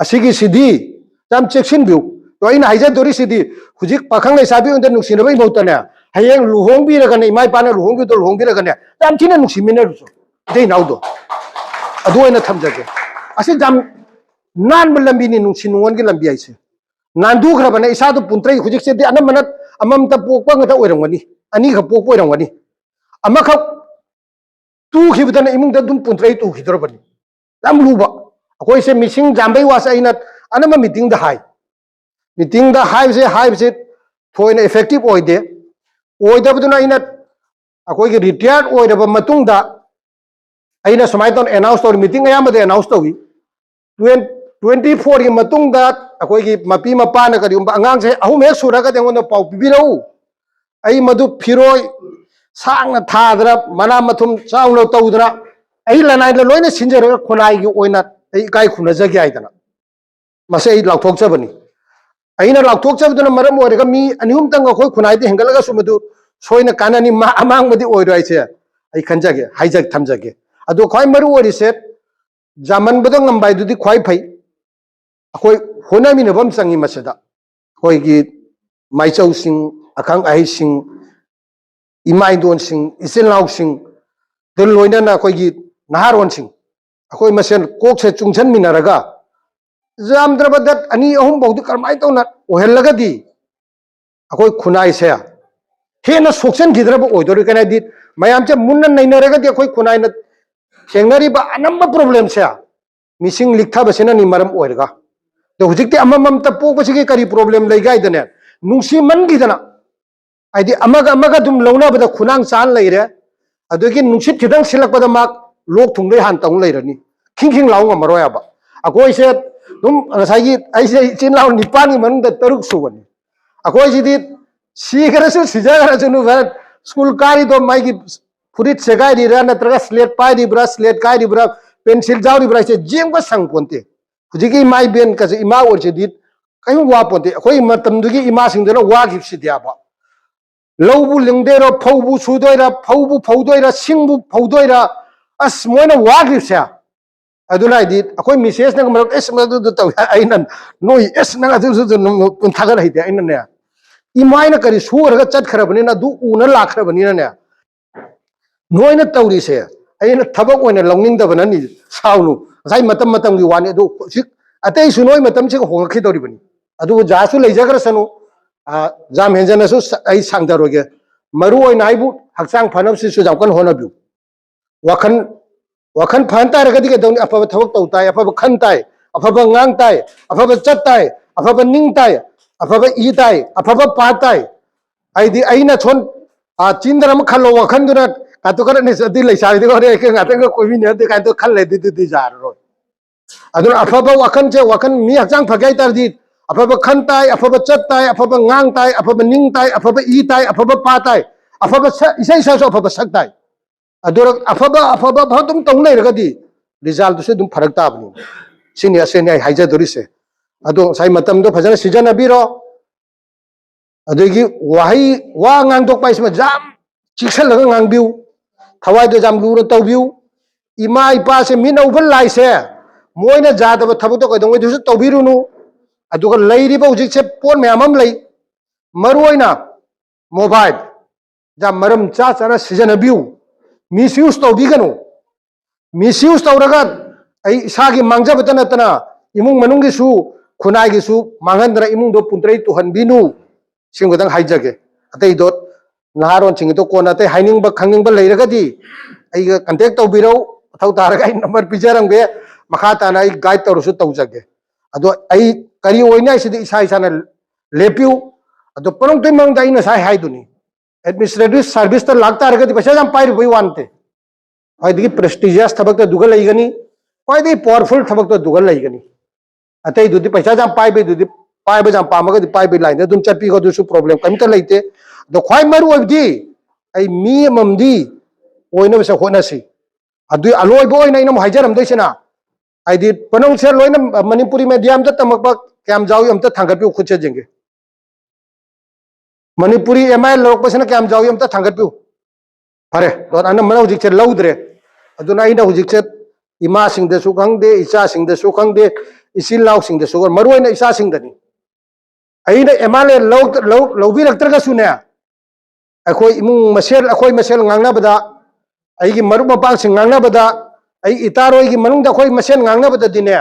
ꯑꯁꯤꯒꯤꯁꯤꯗꯤ ꯌꯥꯝ ꯆꯦꯛꯁꯤꯟꯕꯤꯌꯨ꯫ ꯑꯗꯣ ꯑꯩꯅ ꯍꯥꯏꯖꯗꯣꯔꯤꯁꯤꯗꯤ ꯍꯧꯖꯤꯛ ꯄꯥꯈꯪ ꯂꯩꯁꯥꯕꯤ ꯑꯣꯏꯅ ꯅꯨꯡꯁꯤꯅꯕꯒꯤ ꯃꯍꯨꯠꯇꯅꯦ, ꯍꯌꯦꯡ ꯂꯨꯍꯣꯡꯕꯤꯔꯒꯅꯦ, ꯏꯃꯥ ꯏꯄꯥꯅ ꯂꯨꯍꯣꯡꯕꯤꯕꯗꯣ ꯂꯨꯍꯣꯡꯕꯤꯔꯒꯅꯦ, ꯌꯥꯝ ꯊꯤꯅ ꯅꯨꯡꯁꯤꯃꯤꯟꯅꯔꯨꯁꯨ, ꯏꯇꯩ ꯏꯅꯥꯎꯗꯣ꯫ ꯑꯗꯨ ꯑꯣꯏꯅ ꯊꯝꯖꯒꯦ꯫ ꯑꯁꯤ ꯌꯥꯝ ꯅꯥꯟꯕ ꯂꯝꯕꯤꯅꯤ, ꯅꯨꯡꯁꯤ ꯅꯨꯡꯉꯣꯟꯒꯤ ꯂꯝꯕꯤ ꯍꯥꯏꯁꯦ꯫ ꯅꯥꯟꯊꯣꯛꯈ꯭ꯔꯕꯅꯦ ꯏꯁꯥꯗꯣ ꯄꯨꯟꯇ꯭ꯔꯩ꯫ ꯍꯧꯖꯤꯛꯁꯤꯗꯤ ꯑꯅꯝꯕꯅ ꯑꯃꯃꯝꯇ ꯄꯣꯛꯄ ꯉꯥꯛꯇ ꯑꯣꯏꯔꯝꯒꯅꯤ, ꯑꯅꯤꯈꯛ ꯄꯣꯛꯄ ꯑꯣꯏꯔꯝꯒꯅꯤ꯫ ꯑꯃꯈꯛ ꯇꯨꯈꯤꯕꯗꯅ ꯏꯃꯨꯡꯗ ꯑꯗꯨꯝ ꯄꯨꯟꯇ꯭ꯔꯩ ꯇꯨꯈꯤꯗꯧꯔꯕꯅꯤ꯫ ꯌꯥꯝ ꯂꯨꯕ꯫ ꯑꯩꯈꯣꯏꯁꯦ ꯃꯤꯁꯤꯡ ꯌꯥꯝꯕꯩ ꯋꯥꯁꯦ ꯑꯩꯅ ꯑꯅꯝꯕ ꯃꯤꯇꯤꯡꯗ ꯍꯥꯏ꯫ ꯃꯤꯇꯤꯡꯗ ꯍꯥꯏꯕꯁꯦ, ꯍꯥꯏꯕꯁꯦ ꯊꯣꯏꯅ ꯏꯐꯦꯛꯇꯤꯚ ꯑꯣꯏꯗꯦ꯫ ꯑꯣꯏꯗꯕꯗꯨꯅ ꯑꯩꯅ ꯑꯩꯈꯣꯏꯒꯤ ꯔꯤꯇꯥꯌꯔ ꯑꯣꯏꯔꯕ ꯃꯇꯨꯡꯗ ꯑꯩꯅ ꯁꯨꯃꯥꯏꯅ ꯇꯧꯅ ꯑꯦꯅꯥꯎꯟꯁ ꯇꯧꯔꯤ, ꯃꯤꯇꯤꯡ ꯑꯌꯥꯝꯕꯗ ꯑꯦꯅꯥꯎꯟꯁ ꯇꯧꯏ꯫ ꯇ꯭ꯋꯦꯟ-, ꯇ꯭ꯋꯦꯟꯇꯤ ꯐꯣꯔꯒꯤ ꯃꯇꯨꯡꯗ ꯑꯩꯈꯣꯏꯒꯤ ꯃꯄꯤ ꯃꯄꯥꯅ ꯀꯔꯤꯒꯨꯝꯕ ꯑꯉꯥꯡꯁꯦ ꯑꯍꯨꯝ ꯍꯦꯛ ꯁꯨꯔꯒꯗꯤ ꯑꯩꯉꯣꯟꯗ ꯄꯥꯎ ꯄꯤꯕꯤꯔꯛꯎ꯫ ꯑꯩ ꯃꯗꯨ ꯐꯤꯔꯣꯏ ꯁꯥꯡꯅ ꯊꯥꯗꯅ, ꯃꯅꯥ ꯃꯊꯨꯝ ꯆꯥꯎꯅ ꯇꯧꯗꯅ, ꯑꯩ ꯂꯅꯥꯏꯗ ꯂꯣꯏꯅ ꯁꯤꯟꯖꯔꯒ ꯈꯨꯟꯅꯥꯏꯒꯤ ꯑꯣꯏꯅ ꯑꯩ ꯏꯀꯥꯏ ꯈꯨꯝꯅꯖꯒꯦ ꯍꯥꯏꯗꯅ꯫ ꯃꯁꯤ ꯑꯩ ꯂꯥꯎꯊꯣꯛꯆꯕꯅꯤ꯫ ꯑꯩꯅ ꯂꯥꯎꯊꯣꯛꯆꯕꯗꯨꯅ ꯃꯔꯝ ꯑꯣꯏꯔꯒ ꯃꯤ ꯑꯅꯤ ꯑꯍꯨꯝꯇꯪ ꯑꯩꯈꯣꯏ ꯈꯨꯟꯅꯥꯏꯗ ꯍꯦꯟꯒꯠꯂꯒꯁꯨ ꯃꯗꯨ ꯁꯣꯏꯅ ꯀꯥꯟꯅꯅꯤ, ꯃꯥ-, ꯑꯃꯥꯡꯕꯗꯤ ꯑꯣꯏꯔꯣꯏ ꯍꯥꯏꯁꯦ ꯑꯩ ꯈꯟꯖꯒꯦ, ꯍꯥꯏꯖ-, ꯊꯝꯖꯒꯦ꯫ ꯑꯗꯣ ꯈ꯭ꯋꯥꯏ ꯃꯔꯨ ꯑꯣꯏꯔꯤꯁꯦ ꯌꯥꯝꯃꯟꯕꯗ ꯉꯝꯕ ꯍꯥꯏꯗꯨꯗꯤ ꯈ꯭ꯋꯥꯏ ꯐꯩ꯫ ꯑꯩꯈꯣꯏ ꯍꯣꯠꯅꯃꯤꯟꯅꯕ ꯑꯃ ꯆꯪꯉꯤ ꯃꯁꯤꯗ꯫ ꯑꯩꯈꯣꯏꯒꯤ ꯃꯥꯏꯆꯧꯁꯤꯡ, ꯑꯈꯪ ꯑꯍꯩꯁꯤꯡ, ꯏꯃꯥ ꯏꯟꯗꯣꯟꯁꯤꯡ, ꯏꯆꯤꯜ ꯏꯅꯥꯎꯁꯤꯡ, ꯑꯗꯨ ꯂꯣꯏꯅꯅ ꯑꯩꯈꯣꯏꯒꯤ ꯅꯍꯥꯔꯣꯟꯁꯤꯡ, ꯑꯩꯈꯣꯏ ꯃꯁꯦꯟ ꯀꯣꯛꯁꯦ ꯆꯨꯡꯁꯟꯃꯤꯟꯅꯔꯒ ꯌꯥꯝꯗ꯭ꯔꯕꯗ ꯑꯅꯤ ꯑꯍꯨꯝ ꯐꯥꯎꯗꯤ ꯀꯔꯝꯍꯥꯏꯅ ꯇꯧꯅ ꯑꯣꯏꯍꯜꯂꯒꯗꯤ ꯑꯩꯈꯣꯏ ꯈꯨꯟꯅꯥꯏꯁꯦ ꯍꯦꯟꯅ ꯁꯣꯛꯆꯟꯈꯤꯗ꯭ꯔꯕ ꯑꯣꯏꯗꯣꯔꯤ꯫ ꯀꯩꯅꯣ ꯍꯥꯏꯗꯤ, ꯃꯌꯥꯝꯁꯦ ꯃꯨꯟꯅ ꯅꯩꯅꯔꯒꯗꯤ ꯑꯩꯈꯣꯏ ꯈꯨꯟꯅꯥꯏꯅ ꯊꯦꯡꯅꯔꯤꯕ ꯑꯅꯝꯕ problemꯁꯦ ꯃꯤꯁꯤꯡ ꯂꯤꯛꯊꯕꯁꯤꯅꯅꯤ ꯃꯔꯝ ꯑꯣꯏꯔꯒ꯫ ꯑꯗꯣ ꯍꯧꯖꯤꯛꯇꯤ ꯑꯃꯃꯝꯇ ꯄꯣꯛꯄꯁꯤꯒꯤ ꯀꯔꯤ problem ꯂꯩꯒꯦ ꯍꯥꯏꯗꯅꯦ, ꯅꯨꯡꯁꯤꯃꯟꯈꯤꯗꯅ, ꯍꯥꯏꯗꯤ ꯑꯃꯒ ꯑꯃꯒ ꯑꯗꯨꯝ ꯂꯧꯅꯕꯗ ꯈꯨꯅꯥꯡ ꯆꯥꯟ ꯂꯩꯔꯦ꯫ ꯑꯗꯒꯤ ꯅꯨꯡꯁꯤꯠ ꯈꯤꯇꯪ ꯁꯤꯜꯂꯛꯄꯗ ꯃꯥ ꯂꯣꯛ ꯊꯨꯡꯗꯣꯏ ꯍꯥꯟ ꯇꯧ ꯂꯩꯔꯅꯤ꯫ ꯈꯤꯡ ꯈꯤꯡ ꯂꯥꯎ ꯉꯝꯃꯔꯣꯏ ꯍꯥꯏꯕ꯫ ꯑꯩꯈꯣꯏꯁꯦ ꯑꯗꯨꯝ ꯉꯁꯥꯏꯒꯤ, ꯑꯩꯁꯦ ꯏꯆꯤꯟ ꯏꯅꯥꯎ ꯅꯤꯄꯥꯟꯒꯤ ꯃꯅꯨꯡꯗ ꯇꯔꯨꯛ ꯁꯨꯕꯅꯤ꯫ ꯑꯩꯈꯣꯏꯁꯤꯗꯤ ꯁꯤꯈ꯭ꯔꯁꯨ ꯁꯤꯖꯈ꯭ꯔꯁꯨ ꯅꯨ ꯚꯥꯏ, ꯁ꯭ꯀꯨꯜ ꯀꯥꯔꯤꯗꯣ ꯃꯥꯒꯤ ꯐꯨꯔꯤꯠ ꯁꯦꯒꯥꯏꯔꯤꯔꯥ ꯅꯠꯇ꯭ꯔꯒ slate ꯄꯥꯏꯔꯤꯕ꯭ꯔꯥ, slate ꯀꯥꯏꯔꯤꯕ꯭ꯔꯥ, pencil ꯌꯥꯎꯔꯤꯕ꯭ꯔꯥ ꯍꯥꯏꯁꯦ ꯌꯦꯡꯕ ꯁꯪ ꯄꯣꯟꯇꯦ꯫ ꯍꯧꯖꯤꯛꯀꯤ ꯏꯃꯥ ꯏꯕꯦꯟ ꯀꯁꯦ, ꯏꯃꯥ ꯑꯣꯏꯔꯤꯁꯤꯗꯤ ꯀꯔꯤꯝ ꯋꯥ ꯄꯣꯟꯇꯦ꯫ ꯑꯩꯈꯣꯏ ꯃꯇꯝꯗꯨꯒꯤ ꯏꯃꯥꯁꯤꯡꯗꯨꯅ ꯋꯥꯈꯤꯕꯁꯤꯗꯤꯕ, ꯂꯧꯕꯨ ꯂꯤꯡꯗꯣꯏꯔꯥ, ꯐꯧꯕꯨ ꯁꯨꯗꯣꯏꯔꯥ, ꯐꯧꯕꯨ ꯐꯧꯗꯣꯏꯔꯥ, ꯁꯤꯡꯕꯨ ꯐꯧꯗꯣꯏꯔꯥ, ꯑꯁ, ꯃꯣꯏꯅ ꯋꯥꯈꯤꯕꯁꯦ꯫ ꯑꯗꯨꯅ ꯍꯥꯏꯗꯤ ꯑꯩꯈꯣꯏ ꯃꯤꯁꯦꯁꯅꯒ ꯃꯔꯛ, "ꯑꯦꯁ, ꯃꯗꯨꯗ ꯇꯧꯏ", ꯑꯩꯅ, "ꯅꯣꯏ, ꯑꯦꯁ, ꯅꯪ ꯑꯗꯨꯁꯨ ꯑꯗꯨꯝ ꯊꯥꯒꯠ ꯍꯩꯇꯦ"꯫ ꯑꯩꯅꯅꯦ, ꯏꯃꯥꯏꯅ ꯀꯔꯤ ꯁꯨꯔꯒ ꯆꯠꯈ꯭ꯔꯕꯅꯤꯅ, ꯑꯗꯨ ꯎꯅ ꯂꯥꯛꯈ꯭ꯔꯕꯅꯤꯅꯅꯦ, ꯅꯣꯏꯅ ꯇꯧꯔꯤꯁꯦ ꯑꯩꯅ ꯊꯕꯛ ꯑꯣꯏꯅ ꯂꯧꯅꯤꯡꯗꯕꯅꯅꯤ꯫ ꯁꯥꯎꯅꯨ, ꯉꯁꯥꯏ ꯃꯇꯝ ꯃꯇꯝꯒꯤ ꯋꯥꯅꯤ꯫ ꯑꯗꯨ ꯍꯧꯖꯤꯛ ꯑꯇꯩꯁꯨ ꯅꯣꯏ ꯃꯇꯝꯁꯤꯒ ꯍꯣꯡꯉꯛꯈꯤꯗꯧꯔꯤꯕꯅꯤ꯫ ꯑꯗꯨꯕꯨ ꯖꯥꯁꯨ ꯂꯩꯖꯈ꯭ꯔꯁꯅꯨ, ꯑ, ꯌꯥꯝ ꯍꯦꯟꯖꯅꯁꯨ ꯁ-, ꯑꯩ ꯁꯥꯡꯊꯔꯣꯏꯒꯦ꯫ ꯃꯔꯨ ꯑꯣꯏꯅ ꯑꯩꯕꯨ ꯍꯛꯆꯥꯡ ꯐꯅꯕꯁꯤꯁꯨ ꯌꯥꯝ ꯀꯟꯅ ꯍꯣꯠꯅꯕꯤꯌꯨ꯫ ꯋꯥꯈꯜ, ꯋꯥꯈꯜ ꯐꯍꯟ ꯇꯥꯔꯒꯗꯤ ꯀꯩꯗꯧꯅꯤ? ꯑꯐꯕ ꯊꯕꯛ ꯇꯧ ꯇꯥꯏ, ꯑꯐꯕ ꯈꯟ ꯇꯥꯏ, ꯑꯐꯕ ꯉꯥꯡ ꯇꯥꯏ, ꯑꯐꯕ ꯆꯠ ꯇꯥꯏ, ꯑꯐꯕ ꯅꯤꯡ ꯇꯥꯏ, ꯑꯐꯕ ꯏ ꯇꯥꯏ, ꯑꯐꯕ ꯄꯥ ꯇꯥꯏ꯫ ꯍꯥꯏꯗꯤ ꯑꯩꯅ ꯁꯣꯟ, ꯑ, ꯆꯤꯟꯗꯅ ꯑꯃ ꯈꯜꯂꯣ, ꯋꯥꯈꯜꯗꯨꯅ ꯀꯥꯇꯨ ꯈꯔꯅꯤ ꯆꯠꯇꯤ ꯂꯩꯁꯥꯕꯤꯗꯨꯒ ꯍꯣꯔꯦꯟ ꯑꯩꯒ ꯉꯥꯛꯇꯪꯒ ꯀꯣꯏꯃꯤꯟꯅꯔꯗꯤ ꯀꯥꯏꯅ ꯈꯜꯂꯦ, ꯑꯗꯨꯗꯨꯗꯤ ꯌꯥꯔꯔꯣꯏ꯫ ꯑꯗꯨꯅ ꯑꯐꯕ ꯋꯥꯈꯜꯁꯦ, ꯋꯥꯈꯜ ꯃꯤ ꯍꯛꯆꯥꯡ ꯐꯒꯦ ꯍꯥꯏ ꯇꯥꯔꯗꯤ ꯑꯐꯕ ꯈꯟ ꯇꯥꯏ, ꯑꯐꯕ ꯆꯠ ꯇꯥꯏ, ꯑꯐꯕ ꯉꯥꯡ ꯇꯥꯏ, ꯑꯐꯕ ꯅꯤꯡ ꯇꯥꯏ, ꯑꯐꯕ ꯏ ꯇꯥꯏ, ꯑꯐꯕ ꯄꯥ ꯇꯥꯏ, ꯑꯐꯕ ꯁ-, ꯏꯁꯩ ꯁꯛꯑꯁꯨ ꯑꯐꯕ ꯁꯛ ꯇꯥꯏ꯫ ꯑꯗꯨꯅ ꯑꯐꯕ, ꯑꯐꯕ, ꯑꯐꯕ ꯑꯗꯨꯝ ꯇꯧ ꯂꯩꯔꯒꯗꯤ resultꯇꯨꯁꯨ ꯑꯗꯨꯝ ꯐꯔꯛ ꯇꯥꯕꯅꯤ꯫ ꯁꯤꯅꯤ, ꯑꯁꯤꯅꯤ ꯑꯩ ꯍꯥꯏꯖꯗꯣꯔꯤꯁꯦ꯫ ꯑꯗꯣ ꯉꯁꯥꯏ ꯃꯇꯝꯗꯣ ꯐꯖꯅ ꯁꯤꯖꯤꯟꯅꯕꯤꯔꯣ꯫ ꯑꯗꯒꯤ ꯋꯥꯍꯩ, ꯋꯥ ꯉꯥꯡꯗꯣꯛꯄ ꯍꯥꯏꯁꯤꯃ ꯌꯥꯝ ꯆꯦꯛꯁꯤꯜꯂꯒ ꯉꯥꯡꯕꯤꯌꯨ, ꯊꯋꯥꯏꯗꯣ ꯌꯥꯝ ꯂꯨꯅ ꯇꯧꯕꯤꯌꯨ꯫ ꯏꯃꯥ ꯏꯄꯥꯁꯦ, ꯃꯤꯠꯅ ꯎꯕ ꯂꯥꯏꯁꯦ, ꯃꯣꯏꯅ ꯌꯥꯗꯕ ꯊꯕꯛꯇꯣ ꯀꯩꯗꯧꯉꯩꯗꯁꯨ ꯇꯧꯕꯤꯔꯨꯅꯨ꯫ ꯑꯗꯨꯒ ꯂꯩꯔꯤꯕ ꯍꯧꯖꯤꯛꯁꯦ ꯄꯣꯠ ꯃꯌꯥꯝ ꯑꯃ ꯂꯩ, ꯃꯔꯨ ꯑꯣꯏꯅ mobile, ꯌꯥꯝ ꯃꯔꯝ ꯆꯥ ꯆꯥꯅ ꯁꯤꯖꯤꯟꯅꯕꯤꯌꯨ, misuse ꯇꯧꯕꯤꯒꯅꯨ꯫ Misuse ꯇꯧꯔꯒ ꯑꯩ ꯏꯁꯥꯒꯤ ꯃꯥꯡꯖꯕꯇ ꯅꯠꯇꯅ ꯏꯃꯨꯡ ꯃꯅꯨꯡꯒꯤꯁꯨ, ꯈꯨꯟꯅꯥꯏꯒꯤꯁꯨ ꯃꯥꯡꯍꯟꯗꯅ ꯏꯃꯨꯡꯗꯣ ꯄꯨꯟꯇ꯭ꯔꯩ ꯇꯨꯍꯟꯕꯤꯅꯨ꯫ ꯁꯤꯃ ꯈꯛꯇꯪ ꯍꯥꯏꯖꯒꯦ꯫ ꯑꯇꯩꯗꯣ ꯅꯍꯥꯔꯣꯟꯁꯤꯡ ꯑꯗꯣ ꯀꯣꯟꯅ ꯑꯇꯩ ꯍꯥꯏꯅꯤꯡꯕ ꯈꯪꯅꯤꯡꯕ ꯂꯩꯔꯒꯗꯤ ꯑꯩꯒ contact ꯇꯧꯕꯤꯔꯧ, ꯃꯊꯧ ꯇꯥꯔꯒ ꯑꯩ number ꯄꯤꯖꯔꯝꯒꯦ, ꯃꯈꯥ ꯇꯥꯅ ꯑꯩ guide ꯇꯧꯔꯁꯨ ꯇꯧꯖꯒꯦ꯫ ꯑꯗꯣ ꯑꯩ ꯀꯔꯤ ꯑꯣꯏꯅꯤ ꯍꯥꯏꯁꯤꯗꯤ ꯏꯁꯥ ꯏꯁꯥꯅ ꯂꯦꯞꯄꯤꯌꯨ꯫ ꯑꯗꯣ ꯄꯣꯠꯂꯝ ꯇꯨꯏ ꯃꯔꯝꯗ ꯑꯩ ꯉꯁꯥꯏ ꯍꯥꯏꯗꯨꯅꯤ, administrative service ꯇ ꯂꯥꯛꯇꯥꯔꯒꯗꯤ ꯄꯩꯁꯥ ꯌꯥꯝ ꯄꯥꯏꯔꯨꯕꯩ ꯋꯥ ꯅꯠꯇꯦ꯫ ꯈ꯭ꯋꯥꯏꯗꯒꯤ prestigious ꯊꯕꯛꯇ ꯑꯗꯨꯒ ꯂꯩꯒꯅꯤ, ꯈ꯭ꯋꯥꯏꯗꯒꯤ powerful ꯊꯕꯛꯇ ꯑꯗꯨꯒ ꯂꯩꯒꯅꯤ꯫ ꯑꯇꯩꯗꯨꯗꯤ ꯄꯩꯁꯥ ꯌꯥꯝ ꯄꯥꯏꯕꯩꯗꯨꯗꯤ, ꯄꯥꯏꯕ ꯌꯥꯝ ꯄꯥꯝꯃꯒꯗꯤ ꯄꯥꯏꯕꯩ line ꯗ ꯑꯗꯨꯝ ꯆꯠꯄꯤꯈꯣ, ꯑꯗꯨꯁꯨ problem ꯀꯔꯤꯝꯇ ꯂꯩꯇꯦ꯫ ꯑꯗꯣ ꯈ꯭ꯋꯥꯏ ꯃꯔꯨ ꯑꯣꯏꯕꯗꯤ ꯑꯩ ꯃꯤ ꯑꯃꯃꯝꯗꯤ ꯑꯣꯏꯅꯕꯁꯦ ꯍꯣꯠꯅꯁꯤ꯫ ꯑꯗꯨꯏ ꯑꯂꯣꯏꯕ ꯑꯣꯏꯅ ꯑꯩꯅ ꯑꯃꯨꯛ ꯍꯥꯏꯖꯔꯝꯗꯣꯏꯁꯤꯅ, ꯍꯥꯏꯗꯤ ꯄꯣꯠꯂꯝꯁꯦ ꯂꯣꯏꯅ ꯃꯅꯤꯄꯨꯔꯤ medium ꯗ ꯇꯝꯃꯛꯄ ꯀꯌꯥꯝ ꯌꯥꯎꯏ ꯑꯝꯇ ꯊꯥꯡꯒꯠꯄꯤꯌꯨ ꯈꯨꯠꯁꯦ ꯌꯦꯡꯒꯦ꯫ ꯃꯅꯤꯄꯨꯔꯤ M I L ꯂꯧꯔꯛꯄꯁꯤꯅ ꯀꯌꯥꯝ ꯌꯥꯎꯏ ꯑꯝꯇ ꯊꯥꯡꯒꯠꯄꯤꯌꯨ꯫ ꯐꯔꯦ, ꯑꯗꯣ ꯑꯅꯝꯕꯅ ꯍꯧꯖꯤꯛꯁꯦ ꯂꯧꯗ꯭ꯔꯦ꯫ ꯑꯗꯨꯅ ꯑꯩꯅ ꯍꯧꯖꯤꯛꯁꯦ ꯏꯃꯥꯁꯤꯡꯗꯁꯨ ꯈꯪꯗꯦ, ꯏꯆꯥꯁꯤꯡꯗꯁꯨ ꯈꯪꯗꯦ, ꯏꯆꯤꯜ ꯏꯅꯥꯎꯁꯤꯡꯗꯁꯨ, ꯃꯔꯨ ꯑꯣꯏꯅ ꯏꯆꯥꯁꯤꯡꯗꯅꯤ꯫ ꯑꯩꯅ M I L ꯂꯧ-, ꯂꯧ-, ꯂꯧꯕꯤꯔꯛꯇ꯭ꯔꯒꯁꯨꯅꯦ, ꯑꯩꯈꯣꯏ ꯏꯃꯨꯡ ꯃꯁꯦꯜ, ꯑꯩꯈꯣꯏ ꯃꯁꯦꯜ ꯉꯥꯡꯅꯕꯗ, ꯑꯩꯒꯤ ꯃꯔꯨꯞ ꯃꯄꯥꯡꯁꯤꯡ ꯉꯥꯡꯅꯕꯗ, ꯑꯩ ꯏꯇꯥꯔꯣꯏꯒꯤ ꯃꯅꯨꯡꯗ ꯑꯩꯈꯣꯏ ꯃꯁꯦꯜ ꯉꯥꯡꯅꯕꯗꯗꯤꯅꯦ,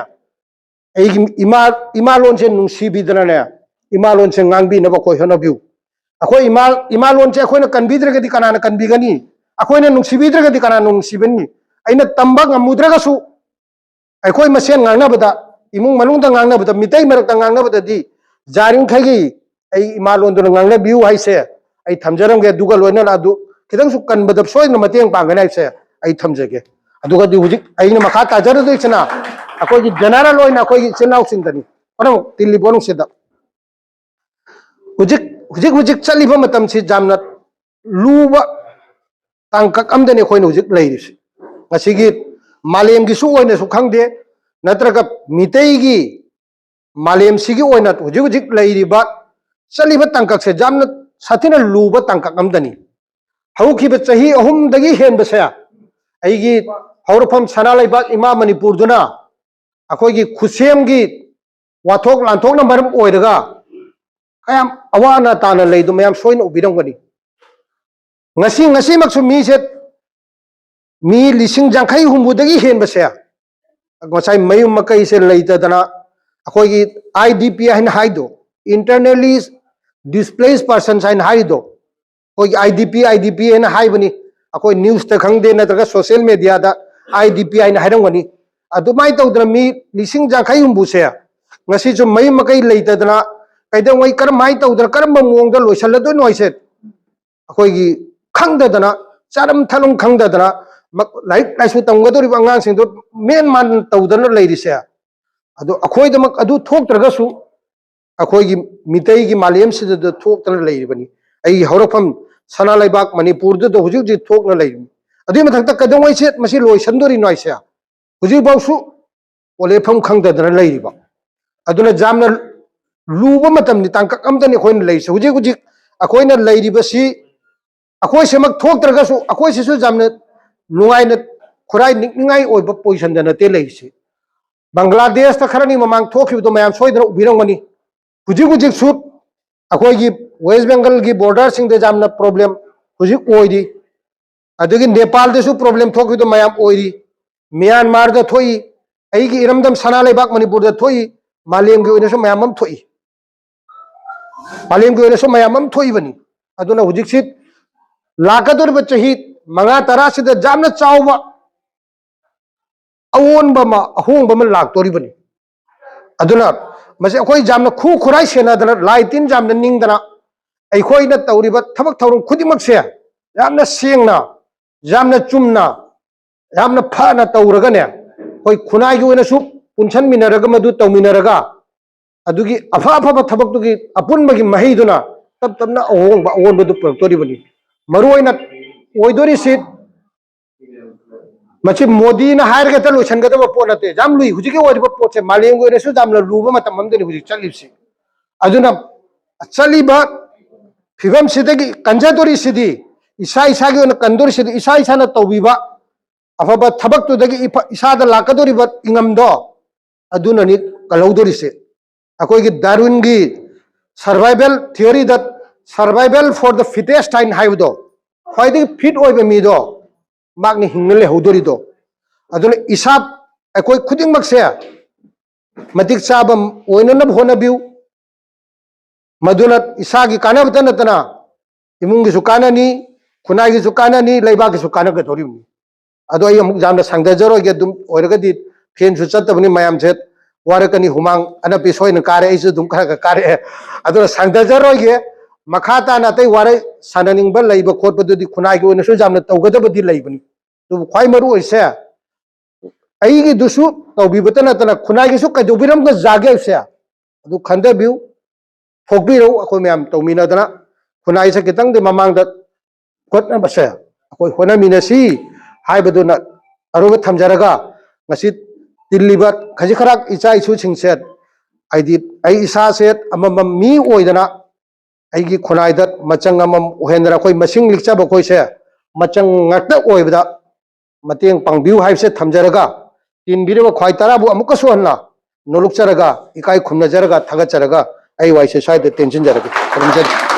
ꯑꯩꯒꯤ ꯏꯃꯥ, ꯏꯃꯥ ꯂꯣꯟꯁꯦ ꯅꯨꯡꯁꯤꯕꯤꯗꯅꯅꯦ, ꯏꯃꯥ ꯂꯣꯟꯁꯦ ꯉꯥꯡꯕꯤꯅꯕ ꯑꯩꯈꯣꯏ ꯍꯣꯠꯅꯕꯤꯌꯨ꯫ ꯑꯩꯈꯣꯏ ꯏꯃꯥ, ꯏꯃꯥ ꯂꯣꯟꯁꯦ ꯑꯩꯈꯣꯏꯅ ꯀꯟꯕꯤꯗ꯭ꯔꯒꯗꯤ ꯀꯅꯥꯅ ꯀꯟꯕꯤꯒꯅꯤ? ꯑꯩꯈꯣꯏꯅ ꯅꯨꯡꯁꯤꯕꯤꯗ꯭ꯔꯒꯗꯤ ꯀꯅꯥꯅ ꯅꯨꯡꯁꯤꯕꯤꯅꯤ? ꯑꯩꯅ ꯇꯝꯕ ꯉꯝꯃꯨꯗ꯭ꯔꯒꯁꯨ, ꯑꯩꯈꯣꯏ ꯃꯁꯦꯟ ꯉꯥꯡꯅꯕꯗ, ꯏꯃꯨꯡ ꯃꯅꯨꯡꯗ ꯉꯥꯡꯅꯕꯗ, ꯃꯤꯇꯩ ꯃꯔꯛꯇ ꯉꯥꯡꯅꯕꯗꯗꯤ ꯌꯥꯔꯤꯃꯈꯩꯒꯤ ꯑꯩ ꯏꯃꯥ ꯂꯣꯟꯗꯨꯅ ꯉꯥꯡꯅꯕꯤꯌꯨ ꯍꯥꯏꯁꯦ ꯑꯩ ꯊꯝꯖꯔꯝꯒꯦ꯫ ꯑꯗꯨꯒ ꯂꯣꯏꯅꯅ ꯑꯗꯨ ꯈꯤꯇꯪꯁꯨ ꯀꯟꯕꯗ ꯁꯣꯏꯗꯅ ꯃꯇꯦꯡ ꯄꯥꯡꯒꯅꯤ ꯍꯥꯏꯁꯦ ꯑꯩ ꯊꯝꯖꯒꯦ꯫ ꯑꯗꯨꯒꯗꯤ ꯍꯧꯖꯤꯛ ꯑꯩꯅ ꯃꯈꯥ ꯇꯥꯖꯔꯗꯣꯏꯁꯤꯅ ꯑꯩꯈꯣꯏꯒꯤ general ꯑꯣꯏꯅ ꯑꯩꯈꯣꯏꯒꯤ ꯏꯆꯤꯜ ꯏꯅꯥꯎꯁꯤꯡꯗꯅꯤ꯫ ꯄꯣꯠꯂꯝ ꯇꯤꯜꯂꯤ ꯄꯣꯠꯂꯝꯁꯤꯗ ꯍꯧꯖꯤꯛ, ꯍꯧꯖꯤꯛ, ꯍꯧꯖꯤꯛ ꯆꯠꯂꯤꯕ ꯃꯇꯝꯁꯤ ꯌꯥꯝꯅ ꯂꯨꯕ ꯇꯥꯡꯀꯛ ꯑꯃꯗꯅꯤ ꯑꯩꯈꯣꯏꯅ ꯍꯧꯖꯤꯛ ꯂꯩꯔꯤꯁꯤ꯫ ꯉꯁꯤꯒꯤ ꯃꯥꯂꯦꯝꯒꯤꯁꯨ ꯑꯣꯏꯅꯁꯨ ꯈꯪꯗꯦ, ꯅꯠꯇ꯭ꯔꯒ ꯃꯤꯇꯩꯒꯤ ꯃꯥꯂꯦꯝꯁꯤꯒꯤ ꯑꯣꯏꯅ ꯍꯧꯖꯤꯛ ꯍꯧꯖꯤꯛ ꯂꯩꯔꯤꯕ ꯆꯠꯂꯤꯕ ꯇꯥꯡꯀꯛꯁꯦ ꯌꯥꯝꯅ ꯁꯥꯊꯤꯅ ꯂꯨꯕ ꯇꯥꯡꯀꯛ ꯑꯃꯗꯅꯤ꯫ ꯍꯧꯈꯤꯕ ꯆꯍꯤ ꯑꯍꯨꯝꯗꯒꯤ ꯍꯦꯟꯕꯁꯦ ꯑꯩꯒꯤ ꯍꯧꯔꯛꯐꯝ ꯁꯅꯥ ꯂꯩꯕꯥꯛ ꯏꯃꯥ ꯃꯅꯤꯄꯨꯔꯗꯨꯅ ꯑꯩꯈꯣꯏꯒꯤ ꯈꯨꯠꯁꯦꯝꯒꯤ ꯋꯥꯊꯣꯛ ꯂꯥꯟꯊꯣꯛꯅ ꯃꯔꯝ ꯑꯣꯏꯔꯒ ꯀꯌꯥꯝ ꯑꯋꯥ ꯑꯅꯥ ꯇꯥꯅ ꯂꯩꯗꯨ ꯃꯌꯥꯝ ꯁꯣꯏꯅ ꯎꯕꯤꯔꯝꯒꯅꯤ꯫ ꯉꯁꯤ, ꯉꯁꯤꯃꯛꯁꯨ ꯃꯤꯁꯦ ꯃꯤ ꯂꯤꯁꯤꯡ ꯌꯥꯡꯈꯩ ꯍꯨꯝꯐꯨꯗꯒꯤ ꯍꯦꯟꯕꯁꯦ ꯉꯁꯥꯏ ꯃꯌꯨꯝ ꯃꯀꯩꯁꯦ ꯂꯩꯇꯗꯅ ꯑꯩꯈꯣꯏꯒꯤ I D P ꯍꯥꯏꯅ ꯍꯥꯏꯗꯣ, Internally Displaced Persons ꯍꯥꯏꯅ ꯍꯥꯏꯔꯤꯗꯣ, ꯑꯩꯈꯣꯏꯒꯤ I D P, I D ꯄꯤ ꯍꯥꯏꯅ ꯍꯥꯏꯕꯅꯤ꯫ ꯑꯩꯈꯣꯏ ꯅ꯭ꯌꯨꯁꯇ ꯈꯪꯗꯦ, ꯅꯠꯇ꯭ꯔꯒ ꯁꯣꯁꯤꯌꯦꯜ ꯃꯦꯗꯤꯌꯥꯗ ꯑꯥꯏ ꯗꯤ ꯄꯤ ꯍꯥꯏꯅ ꯍꯥꯏꯔꯝꯒꯅꯤ꯫ ꯑꯗꯨꯃꯥꯏꯅ ꯇꯧꯗꯅ ꯃꯤ ꯂꯤꯁꯤꯡ ꯌꯥꯡꯈꯩ ꯍꯨꯝꯐꯨꯁꯦ ꯉꯁꯤꯁꯨ ꯃꯌꯨꯝ ꯃꯀꯩ ꯂꯩꯇꯗꯅ ꯀꯩꯗꯧꯉꯩ ꯀꯔꯝꯍꯥꯏꯅ ꯇꯧꯗꯅ ꯀꯔꯝꯕ ꯃꯑꯣꯡꯗ ꯂꯣꯏꯁꯤꯜꯂꯗꯣꯏꯅꯣ ꯍꯥꯏꯁꯦ ꯑꯩꯈꯣꯏꯒꯤ ꯈꯪꯗꯗꯅ, ꯆꯥꯔꯝ ꯊꯛꯂꯝ ꯈꯪꯗꯗꯅ, ꯃ-, ꯂꯥꯏꯔꯤꯛ ꯂꯥꯏꯁꯨ ꯇꯝꯒꯗꯧꯔꯤꯕ ꯑꯉꯥꯡꯁꯤꯡꯗꯣ ꯃꯦꯟ ꯃꯥꯟ ꯇꯧꯗꯅ ꯂꯩꯔꯤꯁꯦ꯫ ꯑꯗꯣ ꯑꯩꯈꯣꯏꯗꯃꯛ ꯑꯗꯨ ꯊꯣꯛꯇ꯭ꯔꯒꯁꯨ ꯑꯩꯈꯣꯏꯒꯤ ꯃꯤꯇꯩꯒꯤ ꯃꯥꯂꯦꯝꯁꯤꯗ ꯊꯣꯛꯇꯅ ꯂꯩꯔꯤꯕꯅꯤ꯫ ꯑꯩꯒꯤ ꯍꯧꯔꯛꯐꯝ ꯁꯅꯥ ꯂꯩꯕꯥꯛ ꯃꯅꯤꯄꯨꯔꯗꯨꯗ ꯍꯧꯖꯤꯛ ꯍꯧꯖꯤꯛ ꯊꯣꯛꯅ ꯂꯩꯔꯤꯕꯅꯤ꯫ ꯑꯗꯨꯒꯤ ꯃꯊꯛꯇ ꯀꯩꯗꯧꯉꯩꯁꯦ ꯃꯁꯤ ꯂꯣꯏꯁꯤꯟꯗꯣꯔꯤꯅꯣ ꯍꯥꯏꯁꯦ ꯍꯧꯖꯤꯛꯐꯥꯎꯁꯨ ꯑꯣꯂꯦꯐꯝ ꯈꯪꯗꯗꯅ ꯂꯩꯔꯤꯕ꯫ ꯑꯗꯨꯅ ꯌꯥꯝꯅ ꯂꯨꯕ ꯃꯇꯝꯅꯤ, ꯇꯥꯡꯀꯛ ꯑꯃꯗꯅꯤ ꯑꯩꯈꯣꯏꯅ ꯂꯩꯔꯤꯁꯦ꯫ ꯍꯧꯖꯤꯛ ꯍꯧꯖꯤꯛ ꯑꯩꯈꯣꯏꯅ ꯂꯩꯔꯤꯕꯁꯤ ꯑꯩꯈꯣꯏꯁꯤꯃꯛ ꯊꯣꯛꯇ꯭ꯔꯒꯁꯨ ꯑꯩꯈꯣꯏꯁꯤꯁꯨ ꯌꯥꯝꯅ ꯅꯨꯡꯉꯥꯏꯅ ꯈꯨꯔꯥꯏ ꯅꯤꯛꯅꯤꯡꯉꯥꯏ ꯑꯣꯏꯕ ꯄꯣꯖꯤꯁꯟꯗ ꯅꯠꯇꯦ ꯂꯩꯔꯤꯁꯤ꯫ ꯕꯪꯒ꯭ꯂꯥꯗꯦꯁꯇ ꯈꯔꯅꯤ ꯃꯃꯥꯡ ꯊꯣꯛꯈꯤꯕꯗꯣ ꯃꯌꯥꯝ ꯁꯣꯏꯗꯅ ꯎꯕꯤꯔꯝꯒꯅꯤ꯫ ꯍꯧꯖꯤꯛ ꯍꯧꯖꯤꯛꯁꯨ ꯑꯩꯈꯣꯏꯒꯤ ꯋꯦꯁ ꯕꯦꯡꯒꯜꯒꯤ ꯕꯣꯔꯗꯔꯁꯤꯡꯗ ꯌꯥꯝꯅ ꯄ꯭ꯔꯣꯕ꯭ꯂꯦꯝ ꯍꯧꯖꯤꯛ ꯑꯣꯏꯔꯤ꯫ ꯑꯗꯒꯤ ꯅꯦꯄꯥꯜꯗꯁꯨ ꯄ꯭ꯔꯣꯕ꯭ꯂꯦꯝ ꯊꯣꯛꯈꯤꯕꯗꯣ ꯃꯌꯥꯝ ꯑꯣꯏꯔꯤ꯫ ꯃ꯭ꯌꯥꯟꯃꯥꯔꯗ ꯊꯣꯛꯏ, ꯑꯩꯒꯤ ꯏꯔꯝꯗꯝ ꯁꯅꯥ ꯂꯩꯕꯥꯛ ꯃꯅꯤꯄꯨꯔꯗ ꯊꯣꯛꯏ, ꯃꯥꯂꯦꯝꯒꯤ ꯑꯣꯏꯅꯁꯨ ꯃꯌꯥꯝ ꯑꯃ ꯊꯣꯛꯏ꯫ ꯃꯥꯂꯦꯝꯒꯤ ꯑꯣꯏꯅꯁꯨ ꯃꯌꯥꯝ ꯑꯃ ꯊꯣꯛꯏꯕꯅꯤ꯫ ꯑꯗꯨꯅ ꯍꯧꯖꯤꯛꯁꯤ ꯂꯥꯛꯀꯗꯧꯔꯤꯕ ꯆꯍꯤ ꯃꯉꯥ ꯇꯔꯥꯁꯤꯗ ꯌꯥꯝꯅ ꯆꯥꯎꯕ ꯑꯑꯣꯟꯕ ꯑꯃ, ꯑꯍꯣꯡꯕ ꯑꯃ ꯂꯥꯛꯇꯣꯔꯤꯕꯅꯤ꯫ ꯑꯗꯨꯅ ꯃꯁꯤ ꯑꯩꯈꯣꯏ ꯌꯥꯝꯅ ꯈꯨ ꯈꯨꯔꯥꯏ ꯁꯦꯟꯅꯗꯅ, ꯂꯥꯏ ꯇꯤꯟ ꯌꯥꯝꯅ ꯅꯤꯡꯗꯅ, ꯑꯩꯈꯣꯏꯅ ꯇꯧꯔꯤꯕ ꯊꯕꯛ ꯊꯧꯔꯝ ꯈꯨꯗꯤꯡꯃꯛꯁꯦ ꯌꯥꯝꯅ ꯁꯦꯡꯅ, ꯌꯥꯝꯅ ꯆꯨꯝꯅ, ꯌꯥꯝꯅ ꯐꯅ ꯇꯧꯔꯒꯅꯦ, ꯑꯩꯈꯣꯏ ꯈꯨꯟꯅꯥꯏꯒꯤ ꯑꯣꯏꯅꯁꯨ ꯄꯨꯟꯁꯟꯃꯤꯟꯅꯔꯒ ꯃꯗꯨ ꯇꯧꯃꯤꯟꯅꯔꯒ, ꯑꯗꯨꯒꯤ ꯑꯐ ꯑꯐꯕ ꯊꯕꯛꯇꯨꯒꯤ ꯑꯄꯨꯟꯕꯒꯤ ꯃꯍꯩꯗꯨꯅ ꯇꯞ ꯇꯞꯅ ꯑꯍꯣꯡꯕ ꯑꯑꯣꯟꯕꯗꯨ ꯄꯨꯔꯛꯇꯣꯔꯤꯕꯅꯤ꯫ ꯃꯔꯨ ꯑꯣꯏꯅ ꯑꯣꯏꯗꯣꯔꯤꯁꯤ ꯃꯁꯤ ꯃꯣꯗꯤꯅ ꯍꯥꯏꯔꯒ ꯍꯦꯛꯇ ꯂꯣꯏꯁꯤꯟꯒꯗꯕ ꯄꯣꯠ ꯅꯠꯇꯦ꯫ ꯌꯥꯝ ꯂꯨꯏ꯫ ꯍꯧꯖꯤꯛꯀꯤ ꯑꯣꯏꯔꯤꯕ ꯄꯣꯠꯁꯦ ꯃꯥꯂꯦꯝꯒꯤ ꯑꯣꯏꯅꯁꯨ ꯌꯥꯝꯅ ꯂꯨꯕ ꯃꯇꯝ ꯑꯃꯗꯅꯤ ꯍꯧꯖꯤꯛ ꯆꯠꯂꯤꯕꯁꯤ꯫ ꯑꯗꯨꯅ ꯆꯠꯂꯤꯕ ꯐꯤꯕꯝꯁꯤꯗꯒꯤ ꯀꯟꯖꯗꯣꯔꯤꯁꯤꯗꯤ, ꯏꯁꯥ ꯏꯁꯥꯒꯤ ꯑꯣꯏꯅ ꯀꯟꯗꯣꯔꯤꯁꯤꯗꯤ ꯏꯁꯥ ꯏꯁꯥꯅ ꯇꯧꯕꯤꯕ ꯑꯐꯕ ꯊꯕꯛꯇꯨꯗꯒꯤ ꯏꯐ-, ꯏꯁꯥꯗ ꯂꯥꯛꯀꯗꯧꯔꯤꯕ ꯏꯉꯝꯗꯣ ꯑꯗꯨꯅꯅꯤ ꯀꯜꯍꯧꯗꯣꯔꯤꯁꯦ꯫ ꯑꯩꯈꯣꯏꯒꯤ ꯗꯥꯔꯋꯤꯟꯒꯤ survival theory the survival for the fittest ꯍꯥꯏꯅ ꯍꯥꯏꯕꯗꯣ, ꯈ꯭ꯋꯥꯏꯗꯒꯤ ꯐꯤꯠ ꯑꯣꯏꯕ ꯃꯤꯗꯣ ꯃꯍꯥꯛꯅ ꯍꯤꯡꯅ ꯂꯩꯍꯧꯗꯣꯔꯤꯗꯣ꯫ ꯑꯗꯨꯅ ꯏꯁꯥ, ꯑꯩꯈꯣꯏ ꯈꯨꯗꯤꯡꯃꯛꯁꯦ ꯃꯇꯤꯛ ꯆꯥꯕ ꯑꯣꯏꯅꯅꯕ ꯍꯣꯠꯅꯕꯤꯌꯨ꯫ ꯃꯗꯨꯅ ꯏꯁꯥꯒꯤ ꯀꯥꯟꯅꯕꯇ ꯅꯠꯇꯅ ꯏꯃꯨꯡꯒꯤꯁꯨ ꯀꯥꯟꯅꯅꯤ, ꯈꯨꯟꯅꯥꯏꯒꯤꯁꯨ ꯀꯥꯟꯅꯅꯤ, ꯂꯩꯕꯥꯛꯀꯤꯁꯨ ꯀꯥꯟꯅꯒꯗꯧꯔꯤꯕꯅꯤ꯫ ꯑꯗꯣ ꯑꯩ ꯑꯃꯨꯛ ꯌꯥꯝꯅ ꯁꯥꯡꯊꯖꯔꯣꯏꯒꯦ, ꯑꯗꯨꯝ ꯑꯣꯏꯔꯒꯗꯤ ꯐꯦꯟꯁꯨ ꯆꯠꯇꯕꯅꯤ, ꯃꯌꯥꯝꯁꯦ ꯋꯥꯔꯛꯀꯅꯤ, ꯍꯨꯃꯥꯡ ꯑꯅꯞꯄꯤ ꯁꯣꯏꯅ ꯀꯥꯔꯦ, ꯑꯩꯁꯨ ꯑꯗꯨꯝ ꯈꯔ ꯈꯔ ꯀꯥꯔꯛꯑꯦ꯫ ꯑꯗꯨꯅ ꯁꯥꯡꯊꯖꯔꯣꯏꯒꯦ꯫ ꯃꯈꯥ ꯇꯥꯅ ꯑꯇꯩ ꯋꯥꯔꯤ ꯁꯥꯟꯅꯅꯤꯡꯕ ꯂꯩꯕ ꯈꯣꯠꯄꯗꯨꯗꯤ ꯈꯨꯟꯅꯥꯏꯒꯤ ꯑꯣꯏꯅꯁꯨ ꯌꯥꯝꯅ ꯇꯧꯒꯗꯕꯗꯤ ꯂꯩꯕꯅꯤ꯫ ꯑꯗꯨꯕꯨ ꯈ꯭ꯋꯥꯏ ꯃꯔꯨ ꯑꯣꯏꯁꯦ, ꯑꯩꯒꯤꯗꯨꯁꯨ ꯇꯧꯕꯤꯕꯇ ꯅꯠꯇꯅ ꯈꯨꯟꯅꯥꯏꯒꯤꯁꯨ ꯀꯩꯗꯧꯕꯤꯔꯝꯒꯖꯥꯒꯦ ꯍꯥꯏꯕꯁꯦ ꯑꯗꯨ ꯈꯟꯊꯕꯤꯌꯨ, ꯊꯣꯛꯄꯤꯔꯛꯎ꯫ ꯑꯩꯈꯣꯏ ꯃꯌꯥꯝ ꯇꯧꯃꯤꯟꯅꯗꯅ ꯈꯨꯟꯅꯥꯏꯁꯦ ꯈꯤꯇꯪꯗꯤ ꯃꯃꯥꯡꯗ ꯍꯣꯠꯅꯕꯁꯦ ꯑꯩꯈꯣꯏ ꯍꯣꯠꯅꯃꯤꯟꯅꯁꯤ ꯍꯥꯏꯕꯗꯨꯅ ꯑꯔꯣꯏꯕ ꯊꯝꯖꯔꯒ, ꯉꯁꯤ ꯇꯤꯜꯂꯤꯕ ꯈꯖꯤꯛ ꯈꯔꯥꯛ ꯏꯆꯥ ꯏꯁꯨꯁꯤꯡꯁꯦ ꯍꯥꯏꯗꯤ ꯑꯩ ꯏꯁꯥꯁꯦ ꯑꯃꯃꯝ ꯃꯤ ꯑꯣꯏꯗꯅ ꯑꯩꯒꯤ ꯈꯨꯟꯅꯥꯏꯗ ꯃꯆꯪ ꯑꯃꯃꯝ ꯑꯣꯏꯍꯟꯗꯅ ꯑꯩꯈꯣꯏ ꯃꯁꯤꯡ ꯂꯤꯛꯆꯕ ꯑꯩꯈꯣꯏꯁꯦ ꯃꯆꯪ ꯉꯥꯛꯇ ꯑꯣꯏꯕꯗ ꯃꯇꯦꯡ ꯄꯥꯡꯕꯤꯌꯨ ꯍꯥꯏꯕꯁꯦ ꯊꯝꯖꯔꯒ, ꯇꯤꯟꯕꯤꯔꯤꯕ ꯈ꯭ꯋꯥꯏ ꯇꯔꯥꯕꯨ ꯑꯃꯨꯛꯀꯁꯨ ꯍꯟꯅ ꯅꯣꯂꯨꯛꯆꯔꯒ, ꯏꯀꯥꯏ ꯈꯨꯝꯅꯖꯔꯒ, ꯊꯥꯒꯠꯆꯔꯒ ꯑꯩ ꯋꯥꯍꯩꯁꯦ ꯁ꯭ꯋꯥꯏꯗ ꯇꯦꯟꯁꯤꯟꯖꯔꯒꯦ꯫ ꯈꯨꯔꯨꯝꯖꯔꯤ꯫